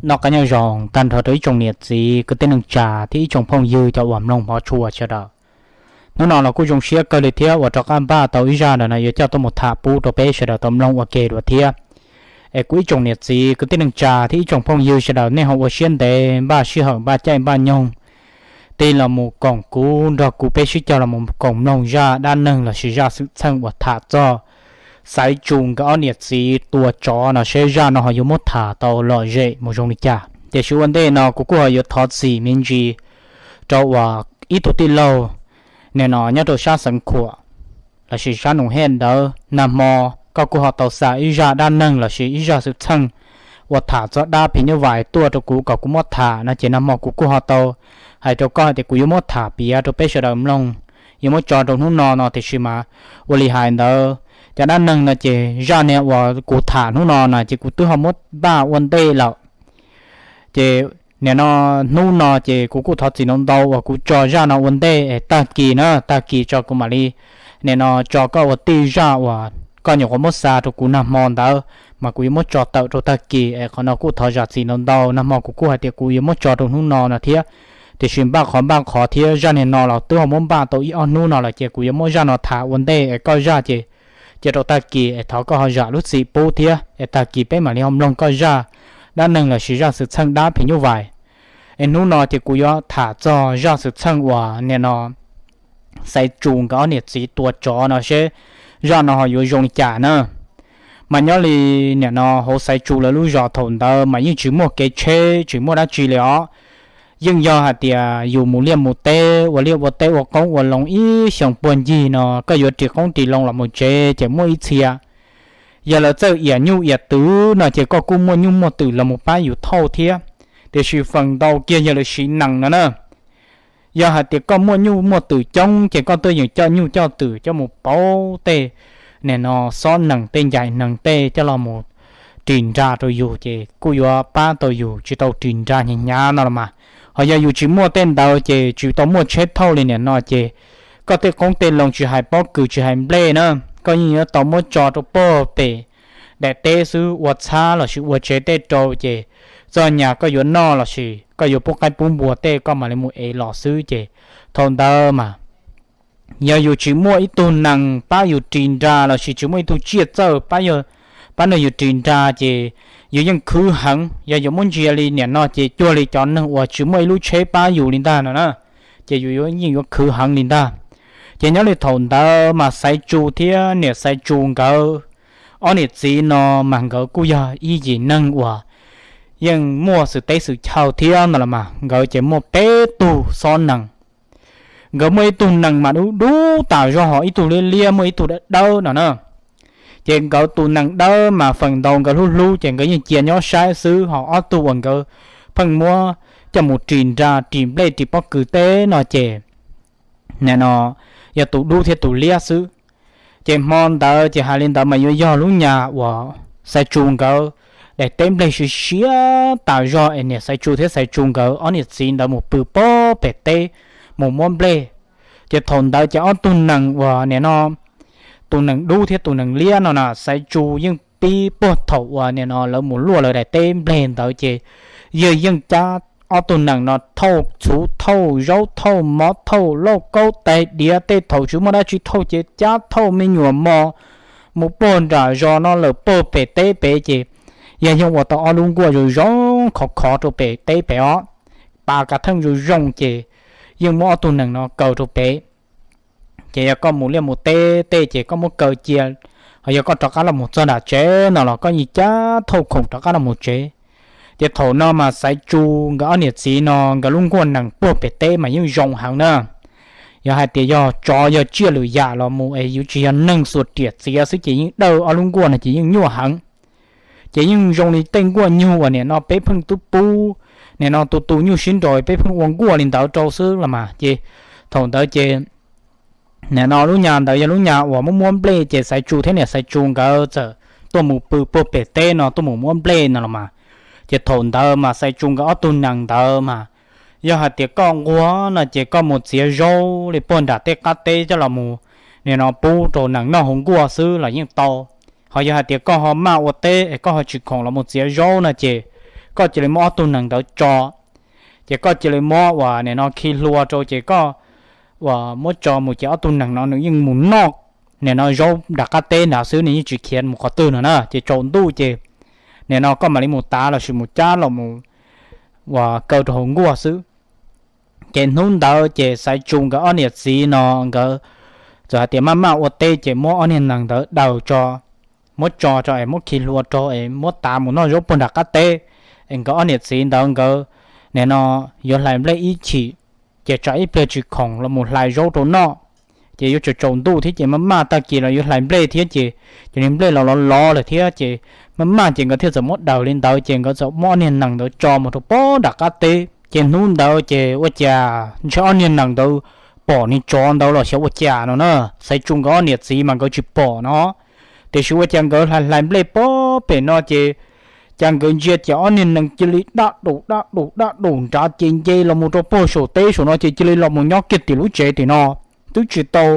Noj qab nyob zoo tag nrho rau ib tsoom niam txiv kwv tij neej tsa thiab ib tsoom phooj ywg cov uas mloog hmov tshua sawv daws. Hnub no los kuj zoo siab kawg li thiab uas rov qab npaj tau ib zaj ntawm no yuav coj tuaj mus tham pub rau peb sawv daws tau mloog ua ke dua thiab. Es kuv ib tsoom niam txiv kwv tij neej tsa thiab ib tsoom phooj ywg sawv daws nej ho ua siab ntev npaj sij hawm npaj caij npaj nyoog tig los mus koom kuv nrog kuv peb sib cog los mus koom mloog zaj dab neeg lossis zaj xwm txheej uas tham txog Xaiv Tsu nkawd ob niam txiv tua tsov no seb zaj no ho yuav muab tham tau lom zem mus zoo li cas. Tiam sis ua ntej no kuv kuj ho yuav thov txim me ntsis rau uas ib tug tij laug nim no nyob rau sab Xeev Khuam lossis sab Noom Hej ntawd, nag hmo koj kuj ho tau xa ib zaj dab neeg lossis ib zaj xwm txheej uas tham txog dab phim nyuj vais tuaj rau kuv kom kuv muab tham no ces nag hmo kuv kuj ho tau hais rau koj hais tias kuv yuav muab tham piav rau peb sawv daws mloog, yuav muab tso rau hnub no no tiam sis mas ua li hais ntawd, cov dab neeg no ces zaj niag uas kuv tham hnub no na ces kuv twb ho muab npaj ua ntej lawm. Ces nim no hnub no ces kuv kuj thov txim ntau ntau uas kuv tso zaj no ua ntej es tag kis na, tag kis tso kuv mam li nim no tso koj ua tib zaj uas koj nyuam qhuav muab xa rau kuv nag hmo ntawd mas kuv yuav muab tso tawm rau tag kis es qhov no kuj thov zam txim ntau ntau. Nag hmo kuv kuj hais tias kuv yuav muab tso rau hnub no no thiab, tiam sis npaj qhov npaj qhov thiab zaj niag no los twb ho muab npaj tau ib ob hnub no lawm ces kuv yuav muab zaj no tham ua ntej es koj zaj ces cia rau tag kis es thov koj ho zam lub txim pub thiab es tag kis peb mam li ho mloog koj zaj dab neeg lossis zaj xwm txheej dab phim nyuj vais. Es hnub no ces kuv yuav tham txog zaj xwm txheej uas nim no Xaiv Tsu nkawd ob niam txiv tua tsov no seb zaj no ho yuav zoo li cas na. Mas nyob li nim no hauv Xaiv Tsu lawv lub zos thaum ntawd mas yeej tsis muaj kev tsheb tsis muaj dab tsi li os. Yeej yog hais tias yus mus liaj mus teb ua liaj ua teb ua qoob ua loo ib xyoo puag ncig no koj yuav ris qoob ris loo los mus tsev ces muaj ib txhia yog lawv txawj iam nyuj iam twm no ces koj kuj muaj nyuj muaj twm los mus pab yus thauj thiab. Tiam sis feem ntau kiag yog lawv siv nees no na. Yog hais tias koj muaj nyuj muaj twm coob ces koj tuaj yeem coj nyuj coj twm coj mus pauv tej nim no xob nees tej ncaim nees tej coj los mus ris nra rau yus ces kuj yuav pab tau yus tsis tau ris nra hnyav hnyav no los mas. Ho yog yus tsis muaj tej ntawd ces tsis tau muaj tsheb thauj li nim no ces koj tej qoob tej loo tsis hais pob kws tsis hais nplej na, koj yeej yuav tau muab tso rau puag pem daim teb xwb ua txhab lossis ua tsev tej rau ces txog nyas koj yuav noj lossis koj yuav pub qaib pub npua tej koj mam li mus ev los xwb ces thaum ntawd mas yog yus tsis muaj ib tug nees pab yus ris nra lossis tsis muaj ib tug tsiaj txawj pab nrog yus ris nra ces yus yeej khwv heev. Yog yuav muab ntsia li nim no ces cuag li cov neeg uas tsis muaj ib lub tsheb pab yus li ntag no na, ces yus yeej yuav khwv heev li ntag. Ces nyob li thaum ntawd mas Xaiv Tsu thiab niam Xaiv Tsu nkawd ob niam txiv no mas nkawd kuj yog ib yim neeg uas yeej muaj xwm teb xwm chaw thiab no los mas nkawd ces muaj peb tug xob nees. Nkawd muaj ib tug nees mas dub dub tas zog ho ib tug liab liab muaj ib tug dawb dawb no na. Ces nkawd tus nees dawb mas feem ntau nkawd hlub hlub ces nkawd yeej cia nyob saib xwb ho ob tug uas nkawd pheej muab coj mus ris nra ris nplej ris pob kws tej no ces nim no yog tus dub thiab tus liab xwb. Ces hmo ntawd ces hais li ntawd mas yuav yog lub nyas uas Xaiv Tsu nkawd daim teb nplej siav siav tas zog es niam Xaiv Tsu thiab Xaiv Tsu nkawd ob niam txiv ntawd mus pw puag pem teb mus muab nplej. Ces thaum ntawd ces ob tug nees uas nim no tus nees dub thiab tus nees liab no na Xaiv Tsu yeej pib puag thaum uas nim no lawv mus luaj lawv daim teb nplej ntawd ces yawg yeej cab ob tug nees no thauj txhuv thauj zaub thauj mov thauj lauj kaub tais diav tej thaum tsis muaj dab tsi thauj ces cab thauj me nyuam mos mus puag nram zos no lawm puag pem teb pem ces yawg yeej ua tau ob lub nkuaj zoo zoo khov khov rau pem teb pem os, pas kav theej zoo zoo ces yeej muab ob tug nees no kaw rau pem. Ces yog koj mus liaj mus teb tej ces koj muab kaw cia, ho yog koj rov qab los mus txog nram tsev no los koj yeej cab thauj khoom rov qab los mus tsev. Ces thaum no mas Xaiv Tsu nkawd ob niam txiv no nkawd lub nkuaj nees puag pem teb mas yeej zoo heev na. Yog hais tias yog tsov yog tsiaj lwm yam los mus es yus tsis yog neeg xuas riam txiav xwb ces yeej dawj ob lub nkuaj no ces yeej nyuaj heev. Ces yeej zoo li tej nkuaj nyuj uas nim no peb pheej twb pub, nim no tus tus nyuj sib nraus peb pheej ua nkuaj li ntawd rau xwb los mas ces thaum ntawd ces nim no lub nyas ntawd yog lub nyas uas muab muab nplej ces Xaiv Tsu thiab niam Xaiv Tsu nkawd txawm tuaj mus pw puag pem teb no tuaj mus muab nplej no los mas. Ces thaum ntawd mas Xaiv Tsu nkawd ob tug nees ntawd mas yog hais tias koj nquag no ces koj mus txiav zaub li puag nram tej qab teb coj los mus nim no pub rau nees noj hauv nkuaj xwb los yeej tau. Ho yog hais tias koj ho maj ua teb es koj ho tsis khoom los mus txiav zaub no ces koj cia li muab ob tug nees ntawd tso, ces koj cia li muab uas nim no khi hlua rau ces koj uas muab tso mus ces ob tug nees no nws yeej mus noj nim no zaub nram qab teb nrad xwb, nws yeej tsis khiav mus qhov twg no na. Ces tsaus ntuj ces nim no koj mam li mus tav lossis mus cab los mus uas kaw rau hauv nkuaj xwb. Ces hnub ntawd ces Xaiv Tsu nkawd ob niam txiv no nkawd txawm hais tias maj maj ua teb ces muab ob niag nees ntawd daws tso, muab tso tso es muab khi hlua rau es muab tav mus noj zaub puag nram qab teb, es nkawd ob niam txiv ntawd nkawd nim no yuav hlais nplej ib chim, ces tsam ib pliag tsis khoom los mus hlais zaub rau noj. Ces yuav tsaus tsaus ntuj thiab ces maj maj tag kis los yuav hlais nplej thiab ces, ces niag nplej los lov lov lawm thiab ces maj maj ces nkawd thiaj txawm muab daws li ntawd ces nkawd txawm muab ob niag nees ntawd tso mus rau puag nram qab teb. Ces hnub ntawd ces ua cas ntshe ob niag nees ntawd pom niag tsov ntawd los xyov ua cas no na. Xaiv Tsu nkawd ob niam txiv mas nkawd tsis pom no, tiam sis ua cas nkawd hlais hlais nplej puag pem no ces cas nkawd ntsia ces ob niag nees cia li daj daum daj daum daj daum nrad ces nce los mus rau puag saum teb saum no ces cia li los mus nyob kiag tim lub tsev tim no, twb tsis tau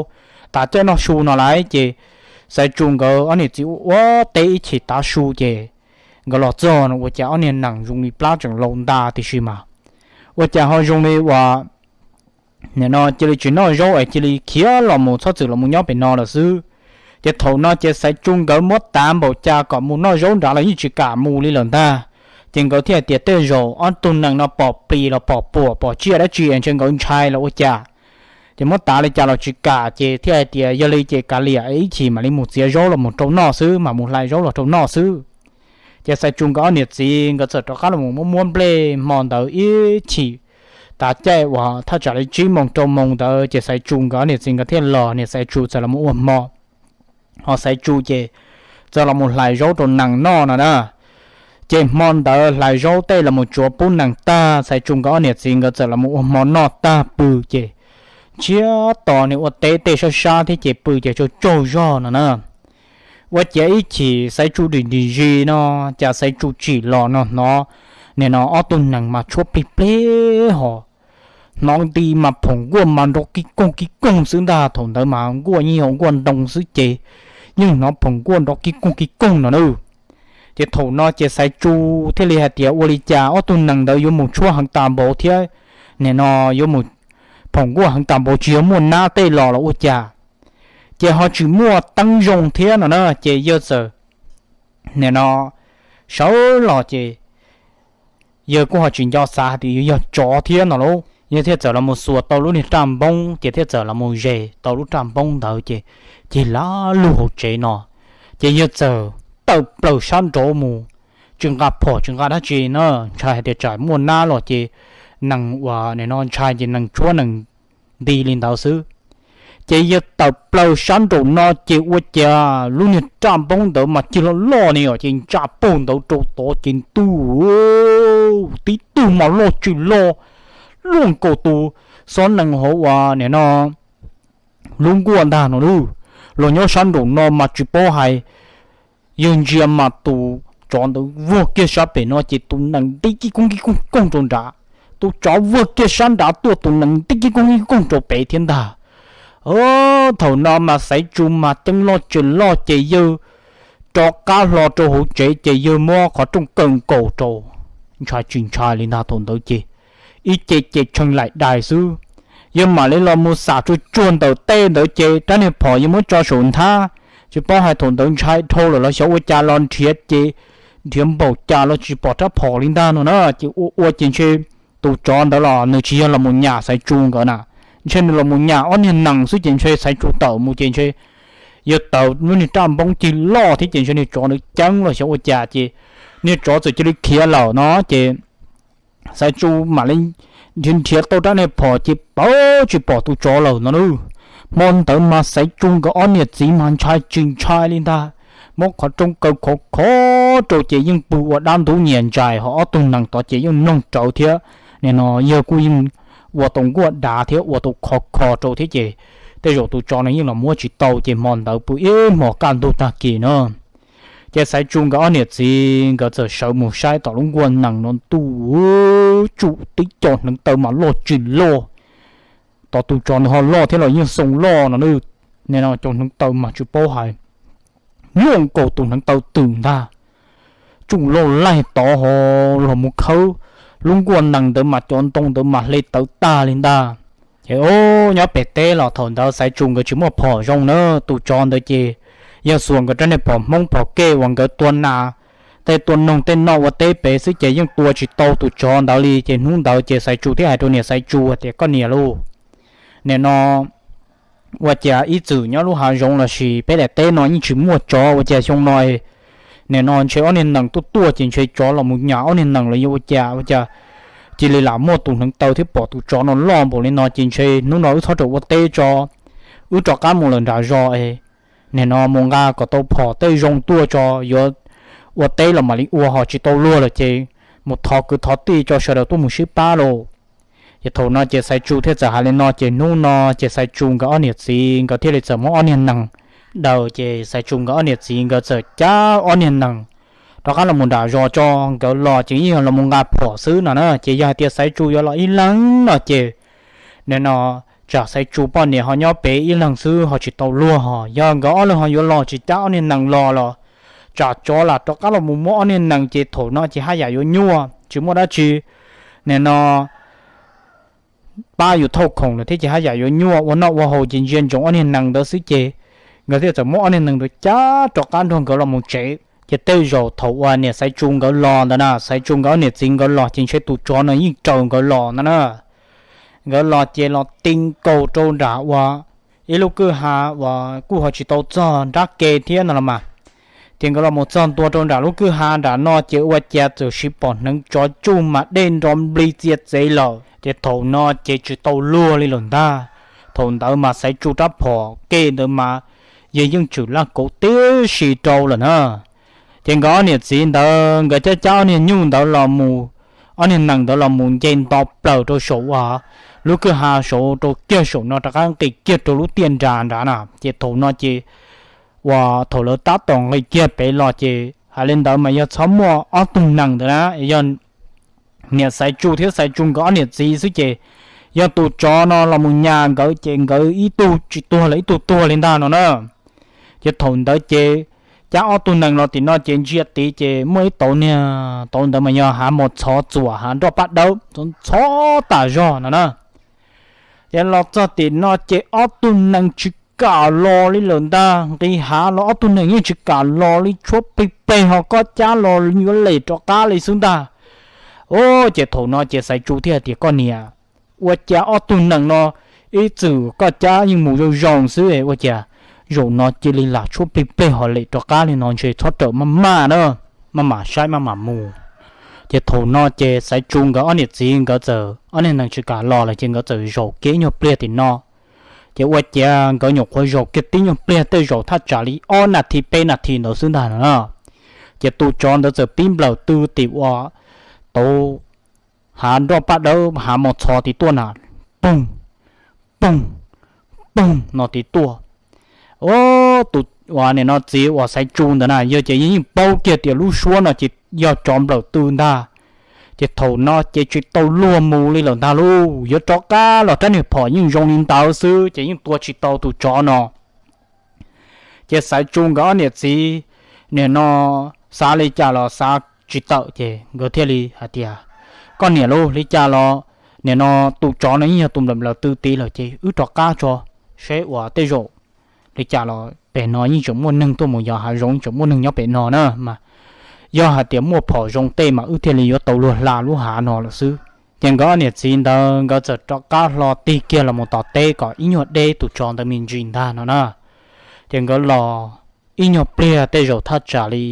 tav caij noj su no lawm ces Xaiv Tsu nkawd ob niam txiv ua ua teb ib chim tav su ces nkawd los txog no ua cas ob niag nees zoo li plab tseem laus ntag tiam sis mas ua cas ho zoo li uas nim no cia li tsis noj zaub es cia li khiav los mus txhob txwm los mus nyob pem no lawm xwb. Ces thaum no ces Xaiv Tsu nkawd muab tav npaum cas kom mus noj zaub nrad los yeej tsis kam mus li lawm ntag. Ces nkawd thiaj hais tias tej zaum ob tug nees no pom plis los pom puam pom tsiaj dab tsi es ntshe nkawd ntshai los ua cas. Ces muab tav li cas los tsis kam ces thiaj hais tias yog li ces kav liam ib chim mam li mus txiav zaub los mus rau noj xwb, mam mus hlais zaub los rau noj xwb. Ces Xaiv Tsu nkawd ob niam txiv nkawd txawm rov qab los muab muab nplej hmo ntawd ib chim. Tav caij uas thaj tsam li tsib moos rau moos ntawd ces Xaiv Tsu nkawd ob niam txiv nkawd thiaj los, niam Xaiv Tsu txawm los mus ua hmo, ho Xaiv Tsu ces txawm los mus hlais zaub rau nees noj no na. Ces hmo ntawd hlais zaub tej los mus tsuav pub nees tag, Xaiv Tsu nkawd ob niam txiv nkawd txawm los mus ua hmo noj tag pw ces ntsiag to, nws ua teb tej sab sab thiab ces pw ces tsaug tsaug zog no na. Ua ciav ib chim Xaiv Tsu dim dim zis no, cas Xaiv Tsu tsim los no hnov nim no ob tug nees mas tshuab plig plig ho hnov nti mas phoom nkuaj mas nrov kib koog kib koog xwb ntag. Thaum ntawd mas nkuaj yeej yog nkuaj ntoo xwb ces yeej hnov phoom nkuaj nrov kib koog kib koog no na. Ces thaum no ces Xaiv Tsu thiaj li hais tias ua li cas ob tug nees ntawd yuav mus tshuab heev tas npaum thiab, nim no yuav mus phoom nkuaj heev tas npaum, tsis yog muaj nab tej los los ua cas, ces ho tsis muaj teeb zoo thiab no na. Ces yawg txawm nim no sawv los ces yawg kuj ho tsis nco xav hais tias yuav yog tsov thiab no lauj. Yawg thiaj txawm los mus xuas tau lub niag raj npoob ces thiaj txawm los mus zes tau lub raj npoob ntawd ces cig lam lug hauv tsev no. Ces yawg txawm tawm plaws sab nraud mus, tsis nqa phom tsis nqa dab tsi na, ntshai hais tias tsam muaj nab los ces nees uas nim no ntshai ces nees tshuab nees nti li ntawd xwb. Ces yawg tawm plaws sab nraum no ces ua cas lub niag raj npoob ntawd mas cig loj loj ni os, ces ntsa pug ntawd rau tod ces ntuj, tib tug mas loj tsis loj, luaj nkaus tus xob nees hauv uas nim no lub nkuaj ntag no lauj. Los nyob sab nraum no mas tsis paub hais, yawg ntsia mas tus tsov ntawd vuag kiag sab pem no ces tus nees nti kib koog kib koog koog rau nrad, tus tsov vuag kiag sab nrad tuaj tus nees nti kib koog kib koog rau pem thiab ntag. Thaum no mas Xaiv Tsu mas ceeb loj tsis loj ces yawg rov qab hlo rau hauv tsev ces yawg muab qhov rooj kaw nkaus rau, ntshai tsis ntshai li ntag. Thaum ntawd ces ib ce ces tshee laim dais xwb. Yawg mam li los mus xam tsuag tsuag ntawm tej ntawd ces rab niag phom yawg muab tso saum nthab, tsis paub hais thaum ntawd ntshai dhau lawm los xyov ua cas los nrhiav ces nrhiav npaum cas los tsis pom rab phom li ntag no na. Ces ua ua ces ntshe tus tsov ntawd los nws tsis yog los mus nyam Xaiv Tsu nkawd na, ntshe nws los mus nyam ob niag nees xwb ces ntshe Xaiv Tsu tawm mus ces ntshe yawg taws lub niag raj npoob cig loj thiab ces ntshe niag tsov ntawd ceeb los xyov ua cas ces niag tsov txawm cia li khiav lawm no ces Xaiv Tsu mam li nrhiav nrhiav tau rab niag phom ces pab tsis pom tus tsov lawm no na. Hmo ntawd mas Xaiv Tsu nkawd ob niam txiv mas ntshai tsis ntshai li ntag, muab qhov rooj kaw khov khov rau ces yeej pw ua dab ntub nyias ntsais ho ob tug nees tod ces yeej mloog rawv thiab. Nim no yawg kuj yeej ua tau nkuaj dav thiab ua tau khov kho rau thiab ces tej zaum tus tsov no yeej los muab tsis tau ces hmo ntawd pw ib hmos kaj ntug tag kis na. Ces Xaiv Tsu nkawd ob niam txiv nkawd txawm sawv mus saib tom lub nkuaj nees no ntuj, tsum tib co hneev taw mas loj tsis loj, tom tus tsov nws ho loj thiab los yeej xoo loj no na. Nim no cov hneev taw mas tsis paub hais, luaj nkaus tus hneev taw twm ntag. tsuj loj laig tod ho los mus khawb lub nkuaj nees ntawd mas cov ntoo ntawd mas hle tawv tag li ntag. Ces nyob pem teb los thaum ntawd Xaiv Tsu nkawd tsis muaj phom zoo na, tus tsov ntawd ces yog xuas nkawd rab niag phom Hmoob phom kej uas nkawd tua nas, tej tua noog tej noj ua teb pem xwb ces yeej tua tsis tau tus tsov ntawd li. Ces hnub ntawd ces Xaiv Tsu thiaj hais rau niam Xaiv Tsu tias, koj niam lauj, nim no ua cas ib txwm nyob lub hav zoov lossis peb daim teb no yeej tsis muaj tsov, ua cas xyoo no nim no ntshe ob niag nees tuaj tuaj ces ntshe tsov los mus nyas ob niag nees los yog ua cas, ua cas cia li lam muaj tus hneev taw thiab pom tus tsov no loj npaum li no, ces ntshe hnub no wb txhob rawm ua teb tso, wb rov qab mus lawm nram zos es nim no mus nqa kom tau phom tej zoo tuaj tso, yuav ua teb los mam li ua, ho tsis tau luag lawm ces mus thov kwv thov tij tso, sawv daws tuaj mus sib pab lauj. Ces thaum no ces Xaiv Tsu thiaj txawm hais li no, ces hnub no ces Xaiv Tsu nkawd ob niam txiv nkawd thiaj li txawm muab ob niag nees daws, ces Xaiv Tsu nkawd ob niam txiv nkawd txawm cab ob niag nees rov qab los mus nram zos tso, nkawd los ces yeej yog los mus nqa phom xwb no na. Ces yog hais tias Xaiv Tsu yuav los ib leeg no ces nim no tsam Xaiv Tsu poj niam ho nyob pem ib leeg xwb ho tsis tau luag, ho yog nkawd ob leeg ho yuav los tsis cab ob niag nees los los tsam tsov lam rov qab los mus muab ob niag nees, ces thaum no ces haj yam yuav nyuaj tsis muaj dab tsi nim no pab yus thauj khoom lawm thiab ces haj yam yuav nyuaj, ua noj ua haus ces ntsia ntsoov ob niag nees ntawd xwb, ces nkawd thiaj txawm muab ob niag nees ntawd cab rov qab nrog nkawd los mus tsev. Ces tej zaum thaum uas niam Xaiv Tsu nkawd los ntawd na, Xaiv Tsu nkawd ob niam txiv nkawd los ces ntshe tus tsov no yeej raws nkawd los ntawd na. Nkawd los ces los ti nkaus rau nram uas ib lub kwj ha uas kuj ho tsis tau txog nrab ke thiab no los mas. Ces nkawd los mus txog ntua rau nram lub kwj ha nram no ces ua cas txawm sis pom hneev tsov tsuj mas dej nro nplig txia txev lawm. Ces thaum no ces tsis tau luag li lawm ntag. Thaum ntawd mas Xaiv Tsu rab phom kej ntawd mas yog yeej tshwm laj kauv tib si rau lawm na. Ces nkawd ob niam txiv ntawd nkawd cab cab ob niag nyuj ntawd los mus, ob niag nees ntawd los mus nce nto plaws rau saum uas lub kwj ha saud rau kiag saum no rov qab nqis kiag rau lub tiaj nram nrad na. Ces thaum no ces uas thaum lawv tab tom nqis kiag pem los ces hais li ntawd mas yog txhob muaj ob tug nees ntawd na, yog niam Xaiv Tsu thiab Xaiv Tsu nkawd ob niam txiv xwb ces yog tus tsov no los mus nyas nkawd ces nkawd ib tug tsis tuag los ib tug tuag li ntag no na. Ces thaum ntawd ces cab ob tug nees los tim no ces ntsia tid ces muaj ib tauv niag tauv ntawd mas yog hav mos txhov txuam hav nroj paj dawb txhov txhov tas zog no na. Ces los txog tim no ces ob tug nees tsis kam los li lawm ntag, nqis hav los ob tug nees yeej tsis kam los li, tshuab plig pleg ho koj cab los yuav lem rov qab li xwb ntag. Ces thaum no ces Xaiv Tsu thiaj hais tias koj niam, ua cas ob tug nees no ib txwm koj cab yeej mus zoo zoo xwb ua cas zaum no cia li lam tshuab plig pleg ho lem rov qab li no ntshe txhob rawm maj maj na, maj mam saib maj mam mus. Ces thaum no ces Xaiv Tsu nkawd ob niam txiv nkawd txawm ob niag nees tsis kam los lawm ces nkawd txawm zaum kiag ib nyuag pliag tim no. Ces ua ciav nkawd nyuam qhuav zaum kiag tib nyuag pliag tej zaum thaj tsam li ob nas this peb nas this ntawd xwb ntag no na. Ces tus tsov ntawd txawm pib nplawm tw tim uas tauv hav nroj paj dawb hav mos txhov tid tuaj na, poog, poog, poog no tid tuaj. Tus uas nim no txiv uas Xaiv Tsu ntawd na yog ces yeej paub kiag tias lub suab no ces yog tsov nplawm tw ntag. Ces thaum no ces tsis tau luag mus li lawm ntag lauj, yuav rov qab los rab niag phom yeej zoo li ntawd xwb ces yeej tua tsis tau tus tsov no. Ces Xaiv Tsu nkawd ob niam txiv nim no xav li cas los xav tsis tawm ces nkawd thiaj li hais tias, koj niam lauj, li cas los nim no tus tsov no yeej yog tus nplawm nplawm tw tid lawm ces wb rov qab tso, seb uas tej zaum li cas los pem no yeej tseem muaj neeg tuaj mus yos hav zoov, yeej tseem muaj neeg nyob pem no na mas. Yog hais tias muaj phom zoo tej mas wb thiaj li yuav tau luag hla lub hav no lawm xwb. Ces nkawd ob niam txiv ntawd nkawd txawm rov qab hlo tig kiag los mus tom teb kom ib nyuag deb tus tsov ntawd me ntsis ntag no na. Ces nkawd los ib nyuag pliag tej zaum thaj tsam li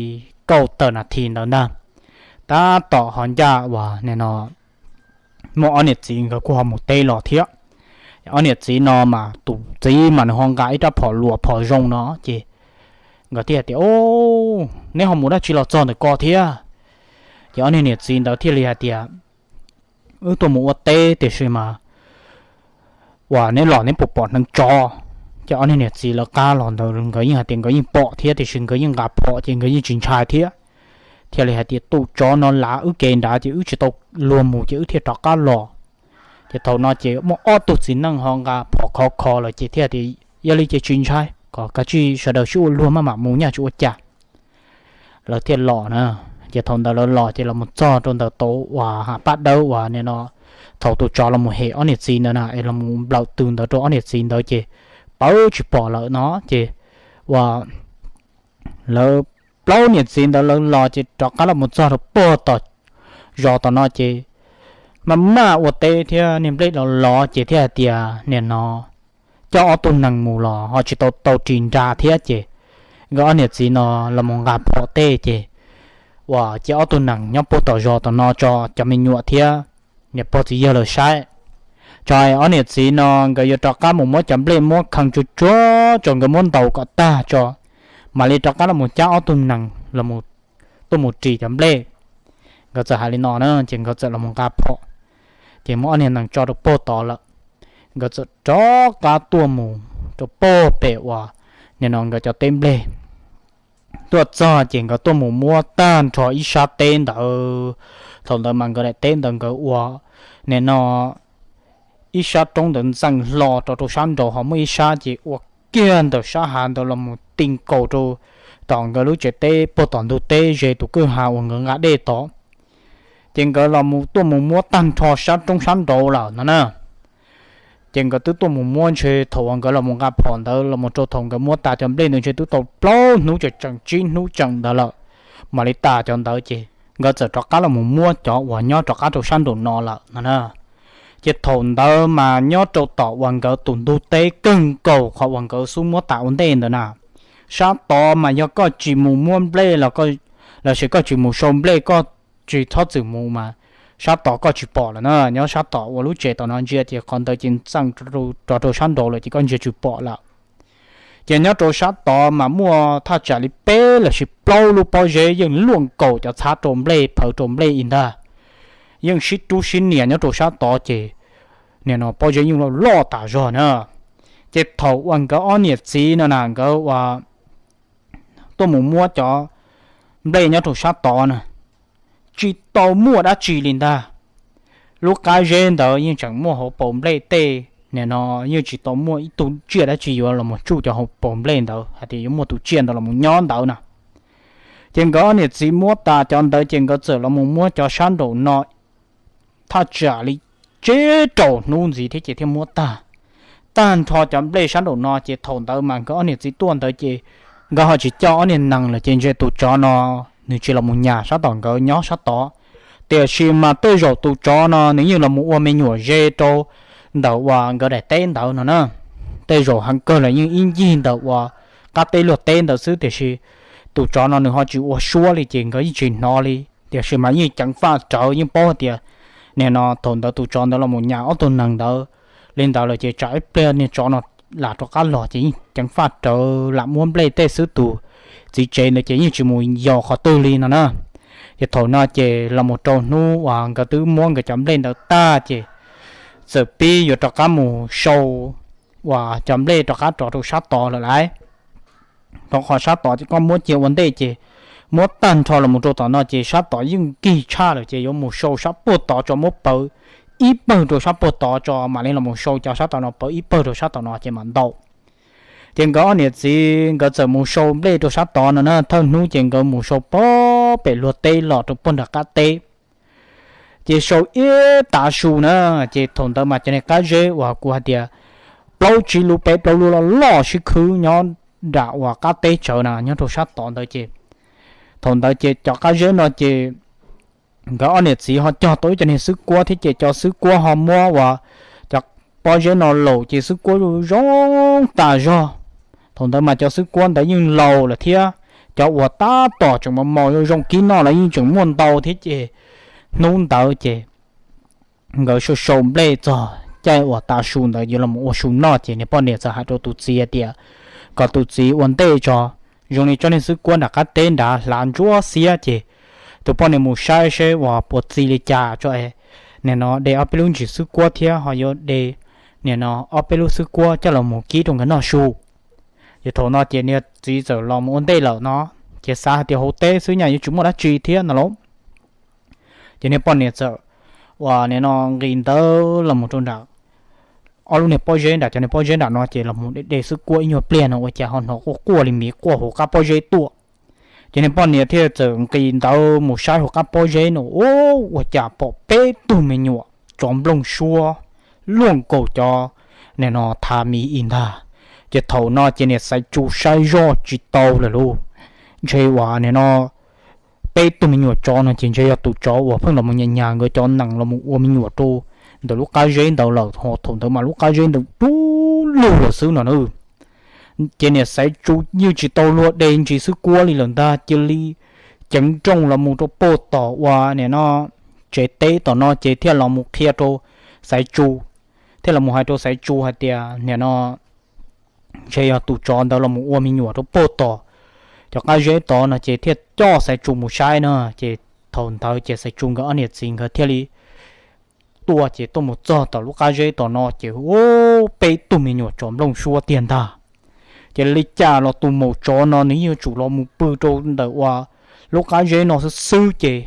kaum tawm nas this ntawd ntag, tab tom ho ncaj uas nim no muaj ob niam txiv nkawd kuj ho mus teb los thiab. Ob niam txiv no mas tus txiv mas nws ho nqa ib rab phom luas phom zoo no ces nkawd thiaj tias, neb ho mus dab tsi los txog ntawm ko thiab? Ces ob niag niam txiv ntawd thiaj li hais tias, wb tuaj mus ua teb tiam sis mas uas neb los neb puas pom hneev tsov? Ces ob niag niam txiv lawv qab los ntawd nkawd yeej hais tias nkawd yeej pom thiab tiam sis nkawd yeej nqa phom ces nkawd yeej tsis ntshai thiab. Thiaj li hais tias tus tsov no lav wb kev nrad ces wb tsis tau luag mus ces wb thiaj rov qab los. Ces thaum no ces muaj ob tug txiv neej ho nqa phom khov kho lawm ces thiaj tias, yog li ces tsis ntshai, kom kav tsij sawv daws sib ua luag maj mam mus nyaj tsis ua cas. Lawv thiaj los na. Ces thaum ntawd lawv los ces los mus txog rau ntawm tau uas hav paj dawb uas nim no thaum tus tsov los mus hem ob niam txiv ntawd na es los mus nplawm tw ntawd rau ob niam txiv ntawd ces pawv tsis pom lawm no ces uas lawv plaub niam txiv ntawd lawv los ces rov qab los mus txog rau puag tom zos tom no ces maj mam ua teb thiab niag nplej los los ces thiaj hais tias nim no coj ob tug nees mus los ho tsis tau tau ris nra thiab ces nkawd ob niam txiv no los mus nqa phom tej ces uas cia ob tug nees nyob puag tom zos tom no tso cov me nyuam thiab niam pog txiv yawg lawv saib. Tso ob niam txiv no nkawd yuav rov qab mus muab cov nplej muab kheej tsuag tsuag tso nkawd muab ntaus kom tag tso mam li rov qab los mus cab ob tug nees los tuaj mus ris cov nplej. Nkawd txawm hais li no na ces nkawd txawm los mus nqa phom ces muab ob niag nees tso rau puag tod lawm. Nkawd txawm rov qab tuaj mus rau puag pem uas nim no nkawd cov teb nplej. Tuaj txog ces nkawd tuaj mus muab tag nrho ib sab teb ntawd. Thaum ntawd mas nkawd daim teb ntawd nkawd ua nim no ib sab roob ntawd ntxeem hlo rau rau sab nraud ho muaj ib sab ces ua kiag ntawm sab hav ntawd los mus ti nkaus rau tom nkawd lub tsev teb puag tom ntug teb ze tus kwj ha uas nkawd nqa dej tod. Ces nkawd los tuaj mus muab tag nrho sab roob sab nraud lawm no na. Ces nkawd twb tuaj mus muab ntshe thaum uas nkawd los mus nqa phom ntawd los mus rau thaum nkawd muab tas cov nplej ntawd ntshe twb tau plaub hnub tseem tseem tsib hnub tseem ntawd lawm mam li tas cov ntawd ces nkawd txawm rov qab los mus muab cov uas nyob rov qab rau sab nraum no lawm no na. Ces thaum ntawd mas nyob rau tom uas nkawd tus ntug teb kawg nkaus qhov uas nkawd xub muab tas ua ntej ntawd na, sab tod mas yog koj tsis mus muab nplej los lossis koj tsis mus sau nplej koj tsis txhob txwm mus mas sab tod koj tsis pom lawm na. Nyob sab tom uas lub tsev tom no ntsia ces qhov ntawd ces ntxeem rov rau sab nraud lawm ces koj ntsia tsis pom lawm. Ces nyob rau sab tod mas muaj thaj tsam li peb lossis plaub lub pob zeb yeej luaj nkaus cov txhab rau nplej phawv rau nplej ib ntag. Yeej sib rub sib nias nyob rau sab tod ces nim no pob zeb yeej loj loj tas zog na. Ces thaum uas nkawd ob niam txiv no na nkawd ua tuaj mus muab cov nplej nyob rau sab tod na, tsis tau muaj dab tsi li ntag. Lub qab zeb ntawd yeej tseem muaj hauv paus nplej tej, nim no yeej tsis tau muaj ib tug tsiaj dab tsi yuav los mus tsuj cov hauv paus nplej ntawd hais tias yuav muaj tus tsiaj ntawd los mus nyob ntawd na. Ces nkawd ob niam txiv muab tas cov ntawd ces nkawd txawm los mus muab cov sab nraum no thaj tsam li tsib rau hnub ntxiv thiab ces thiaj muab tag. Tag nrho cov nplej sab nraum no ces thaum ntawd mas nkawd ob niam txiv tuaj ntawd ces nkawd ho tsis coj ob niag nees lawm ces ntshe tus tsov no nws tsis los mus nyas sab tom nkawd nyob sab tod. Tiam sis mas tej zaum tus tsov no nws yeej los mus ua me nyuam ze rau ntawm uas nkawd daim teb ntawd no na. Tej zaum heev kawg los yeej ib ncig ntawm uas qab teb luag teb ntawd xwb tiam sis tus tsov no nws ho tsis ua suab li ces nkawd yeej tsis hnov li. Tiam sis mas yeej ceev faj rawv yeej paub hais tias nim no thaum ntawd tus tsov ntawd los mus nyas ob tug nees ntawd li ntawd lawm ces tsam ib pliag niag tsov no lam rov qab los ces yeej ceev faj rawv lam muab nplej tej xwb tus txiv tsev ntawd ces yeej tsis mus yos qhov twg li no na. Ces thaum no ces los mus rau hnub uas nkawd twb muab nkawd cov nplej ntawd tag ces txawm pib yuav rov qab mus sau uas cov nplej rov qab rov rau sab tod lawm lauj. Rau qhov sab tod ces koj muab cia ua ntej ces muab tag nrho los mus rau tom no ces sab tod yeej nkig tshaj lawm ces yuav mus sau sab puag tod tso muab pawv ib pawg rau sab puag tod tso mam li los mus sau cov sab tom no pawv ib pawg rau sab tom no ces mam ntau. Ces nkawd ob niam txiv nkawd txawm mus sau nplej rau sab tod no na, thawj hnub ces nkawd mus sau puag pem luag teb los rau puag nram qab teb. Ces sau ib tav su na, ces thaum ntawd mas cov niag qab zeb uas kuv hais tias plaub tsib lub peb plaub lub loj loj sib khwb nyob nram uas qab teb tsawv na nyob rau sab tod ntawd ces thaum ntawd ces cov qab zeb no ces nkawd ob niam txiv ho cog tau ib co niag xwb kuab thiab ces cov xwb kuab ho muab uas cov pob zeb no laum ces xwb kuab zoo tas zog. Thaum ntawd mas cov xwb kuab ntawd yeej laus lawm thiab cov uas tab tom tseem maus maus zoo zoo kib noj los yeej tseem muaj ntau thiab ces hnub ntawd ces nkawd sau sau nplej txog caij uas tav su ntawd yuav los ua su noj ces niag poj niam txawm hais rau tus txiv hais tias kom tus txiv ua ntej tso, zoo li tsob niag xwb kuab nram qab teb nrad hlav ntsuab xiab ces tus poj niam mus saib seb uas puas txi li cas tso es nim no de ob peb lub ntsis xwb kuab thiab ho yuav de nim no ob peb lub xwb kuab coj los mus kib rau nkawd noj su. Ces thaum no ces niag txiv txawm los mus ua ntej lawm no, ces xav hais tias hauv teb xwb nyaj yuav tsis muaj dab tsi thiab no lauj. Ces niag poj niam txawm uas nim no nqis ntawd los mus rau nram ob lub niag pob zeb nram cov niag pob zeb nram no ces los mus de de xwb kuab ib nyuag pliag no ua cas ho hnov quaj quaj li miv quaj hauv qab pob zeb tuaj. Ces niag poj niam thiaj txawm nqis ntawd mus saib hauv qab pob zeb no, ua cas pom peb tug me nyuam tsov nplooj suab luaj nkaus cov nim no thav miv ib ntag. Ces thaum no ces niam Xaiv Tsu saib zoj tsis tau lawm lauj, ntshe uas nim no peb tug me nyuam tsov no ces ntshe yog tus tsov uas pheej los mus nyas nyas nkawd cov nees los mus ua me nyuam rau ntawm lub qab zeb ntawd lawm, ho thaum ntawd mas lub qab zeb ntawd dub lug lawm xwb no na. Ces niam Xaiv Tsu yeej tsis tau luag de ntsis xwb kuab li lawm ntag, cia li ceev nrooj los mus rau puag tom uas nim no tsev teb tom no ces thiaj los mus qhia rau Xaiv Tsu, thiaj los mus hais rau Xaiv Tsu hais tias nim no ntshe yog tus tsov ntawd los mus ua me nyuam rau puag tom cov qab zeb tod no ces thiaj coj Xaiv Tsu mus saib na. Ces thaum ntawd ces Xaiv Tsu nkawd ob niam txiv nkawd thiaj li tuaj ces tuaj mus txog tom lub qab zeb tom no ces ua peb tug me nyuam tsov nplooj suab tiag ntag. Ces li cas los tus maum tsov no nws yeej yuav tsum los mus pw rau ntawm uas lub qab zeb no xwb xwb ces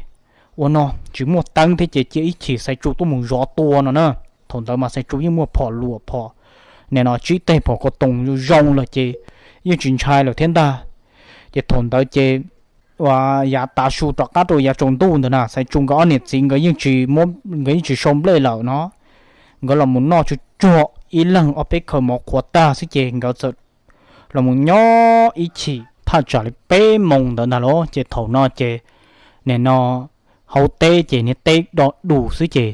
ua no tsis muaj teeb thiab ces cia ib chim Xaiv Tsu tuaj mus zov tua no na. Thaum ntawd mas Xaiv Tsu yeej muaj phom luam phom nim no tsib teg phom ko toos zoo lawm ces yeej tsis ntshai lawm thiab ntag. Ces thaum ntawd ces uas yav tav su rov qab rau yav tsaus ntuj ntawd na Xaiv Tsu nkawd ob niam txiv nkawd yeej tsis muab, nkawd yeej tsis sau nplej lawm no, nkawd los mus noj tsuag tsuag ib leeg ob peb khaws mov qhuav tag xwb ces nkawd txawm los mus nyob ib chim thaj tsam li peb moos ntawd ntag los ces thaum no ces nim no hauv teb ces niag teb do dus xwb ces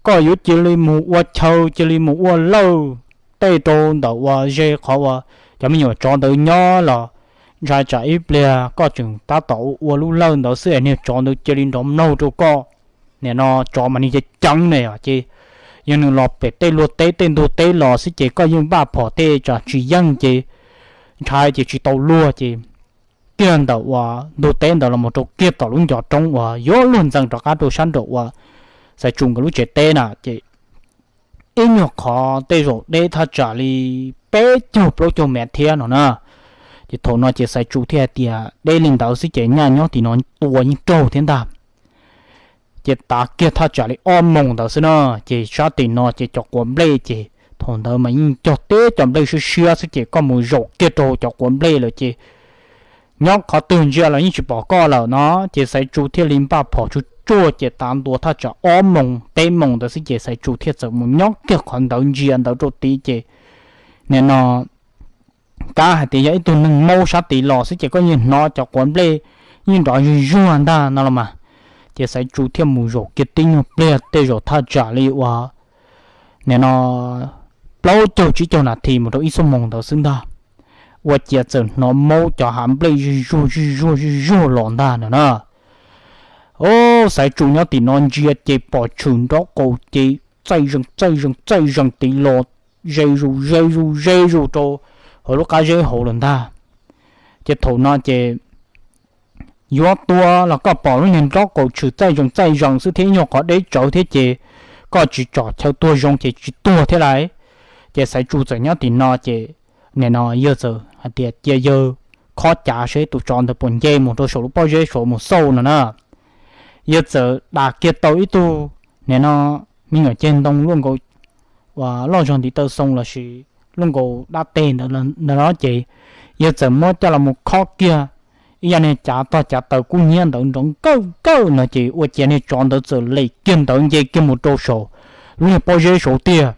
koj yuav cia li mus ua chaw cia li mus ua lawj tej rau ntawm uas ze qhov uas cov me nyuam tsov ntawd nyob los ntshai tsam ib pliag koj tseem tab tom ua lub lawj ntawd xwb es niag tsov ntawd cia li nrov mlaug rau koj. Nim no tsov mas nws ceev ceev ne ces yog nws los pem tej luag teb tej ntug teb los xwb ces koj yeej npaj phom tej tsam tsis yeej ces ntshai ces tsis tau luag ces kiag ntawm uas ntug teb ntawd los mus rau kiag tom lub ncov roob uas yuav luag ntxees rov qab rau sab nraum uas Xaiv Tsu nkawd lub tsev teb na ces ib nyuag qhov tej zaum deb thaj tsam li peb caug plaub caug mev thiab no na. Ces thaum no ces Xaiv Tsu thiaj hais tias deb li ntawd xwb ces nyaj nyob tim no tua yeej raug thiab ntag. Ces tav kiag thaj tsam li ob moos ntawd xwb na, ces sab tim no ces cov quav nplej ces thaum ntawd mas yeej cog teb cov nplej siab siab xwb ces koj mus zaum kiag rau cov quav nplej lawm ces nyob qhov twg ntsia los yeej tsis pom koj lawm no. Ces Xaiv Tsu thiaj li npaj phom tsuag tsuag ces tav ntua thaj tsam ob moos peb moos ntawd xwb ces Xaiv Tsu thiaj txawm mus nyob kiag qhov ntawd ntsia ntawd rau tid ces nim no kab hais tias yog ib tug neeg maub sab tid los xwb ces koj yeej hnov cov quav nplej yeej nrov zuj zuag ntag no los mas. Ces Xaiv Tsu thiaj mus zaum kiag tib nyuag pliag tej zaum thaj tsam li uas nim no plaub caug tsib caug nas this mus rau ib xuab moos ntawd xwb ntag, ua ciav txawm hnov maub cov hav nplej zuj zuag zuj zuag zuj zuag los ntag no na. Au, Xaiv Tsu nyob tim no ntsia ces pom tshwm nrob qaum ces txaij zees txaij zees txaij zees tid los ze zus ze zus ze zus rau hauv lub qab zeb hauv lawm ntag. Ces thaum no ces yuav tua los koj pom lub niag nrob qaum tshwm txaij zees txaij zees xwb thiab ib nyuag qhov deb tsawv thiab ces koj tsis tsom chaw tuag zoo ces tsis tuag thiab lauj. Ces Xaiv Tsu txawm nyob tim no ces nim no yawg txawm hais tias cia yawg khob cav seb tus tsov ntawd puas nce mus rau saum lub pob zeb saud mus xauj no na. Yawg txawm dam kiag tau ib tug nim no me nyuam ceg ntoo luaj nkaus uas loj zog ntiv taw xoo lossis luaj nkaus dab teg ntawd no ces yawg txawm muab coj los mus khob kiag ib yam niag cav tog cav taws kub hnyiab ntawd nrov nkawj nkawj no ces ua ciav niag tsov ntawd txawm lem kiag ntawd nce kiag mus rau saum lub niag pob zeb saud tiag.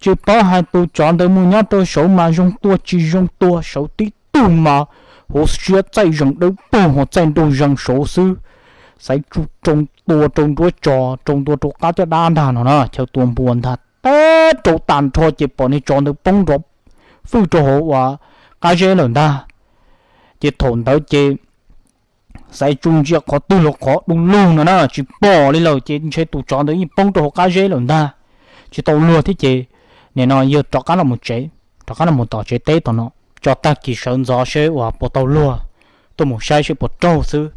Tsis paub hais tus tsov ntawd mus nyob rau saud mas zoo tua tsis zoo tua, saud tib tug mas hauv siab txaij zees dawb paug ho txaij nraug zees saud xwb. Xaiv Tsu rau ntua rau nruab tso, rau ntua rau qab caj dab ntag no na, chaw tua npua ntag, teb rau tag nrho ces pom niag tsov ntawd poob nrov fwj rau hauv uas qab zeb lawm ntag. Ces thaum ntawd ces Xaiv Tsu ntsia qhov twg los qhov du lug no na, tsis pom li lawm ces ntshe tus tsov ntawd yeej poob rau hauv qab zeb lawm ntag, tsis tau luag thiab ces nim no yawg rov qab los mus tsev, rov qab los mus tom tsev teb tom no, tso tag kis sawv ntxov seb uas puas tau luag tuaj mus saib seb puas raug xwb.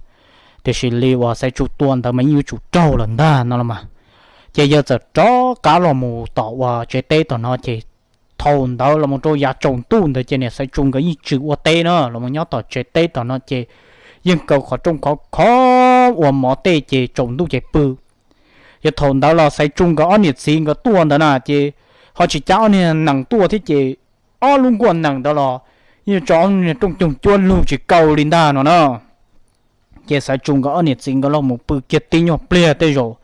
Tiam sis li uas Xaiv Tsu tua ntawd mas yeej yuav tsum raug lawm ntag no los mas. Ces yawg txawm rov qab los mus tom uas tsev teb tom no ces thaum ntawd los mus rau yav tsaus ntuj ntawd ces niam Xaiv Tsu nkawd yeej tsis ua teb na, los mus nyob tom tsev teb tom no ces yeej kaw qhov rooj khov khov ua mov tej ces tsaus ntuj ces pw. Yog thaum ntawd los Xaiv Tsu nkawd ob niam txiv nkawd tuaj ntawd na ces ho tsis cab ob niag nees tuaj thiab ces ob lub nkuaj nees ntawd los yeej tso ob niag rooj coog cuab lug tsis kaw li ntag no na. Ces Xaiv Tsu nkawd ob niam txiv nkawd los mus pw kiag tib nyuag pliag tej zaum,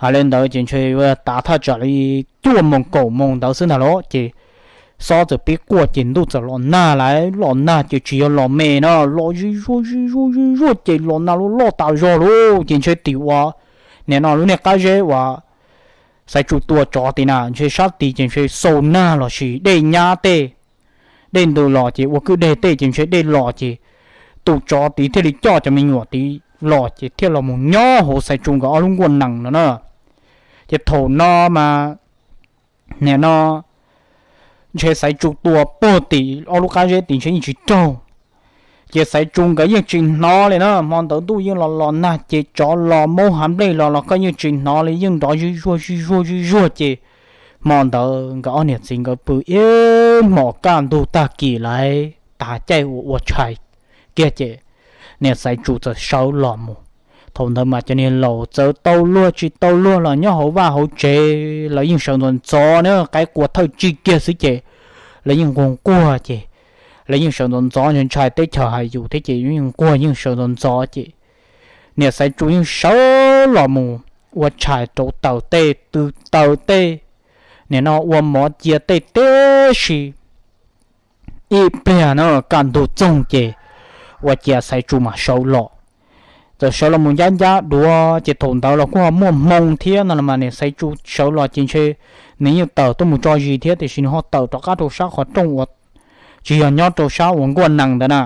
hais li ntawd ces ntshe yuav tav thaj tsam li cuaj moos kaum moos ntawd xwb ntag los ces xob txawm pib quaj ces ntuj txawm los nag lawm. Los nag ces tsis yog los me no, los zij zuag zij zuag zij zuag ces los nag loj loj tas zog lauj. Ces ntshe tim uas nim no lub niag qab zeb uas Xaiv Tsu tua tsov tid na, ntshe sab tid ces ntshe xau nag los sis dej nyab tej, dej ntws los ces ua kwj deg tej ces ntshe dej los ces tus tsov tid thiaj li coj cov me nyuam tid los ces thiaj los mus nyob hauv Xaiv Tsu nkawd ob lub nkuaj nees no na. Ces thaum no mas nim no ntshe Xaiv Tsu tua puag tim ob lub qab zeb tid ntshe yeej tsis raug. Ces Xaiv Tsu nkawd yeej tsis hnov li na, hmo ntawd ntuj yeej los los nag ces tsov los maub hav nplej los los koj yeej tsis hnov li, yeej nrov zij zuag zij zuag zij zuag ces hmo ntawd nkawd ob niam txiv nkawd pw ib hmos kaj ntug tag kis lawm, tas caij ua ua tshais kiag ces niam Xaiv Tsu txawm sawv los mus. Thaum ntawd mas cov niag laus txawm tau luag tsis tau luag los nyob hauv vaj hauv tsev lawv yeej sawv ntxov ntxov na, qaib qua thawj tsig kiag xwb ces lawv yeej nquag nquag ces lawv yeej sawv ntxov ntxov, ntshai teb chaws hais yus thiab ces yeej nquag yeej sawv ntxov ntxov ces niam Xaiv Tsu yeej sawv los mus ua tshais rau taws tej, tw taws tej, nim no ua mov cia tej tib si. Ib pliag na kaj ntug txoog ces ua ciav Xaiv Tsu mam sawv los. Txawm sawv los mus ncab ncab duav ces thaum ntawd los kuj ho muaj hmoo thiab no los mas niam Xaiv Tsu sawv los ces ntshe nws yeej tawm tuaj mus tso zis thiab tiam sis nws ho tawm rov qab rau sab qhov rooj uas tsis yog nyob rau sab uas nkuaj nees ntawd na.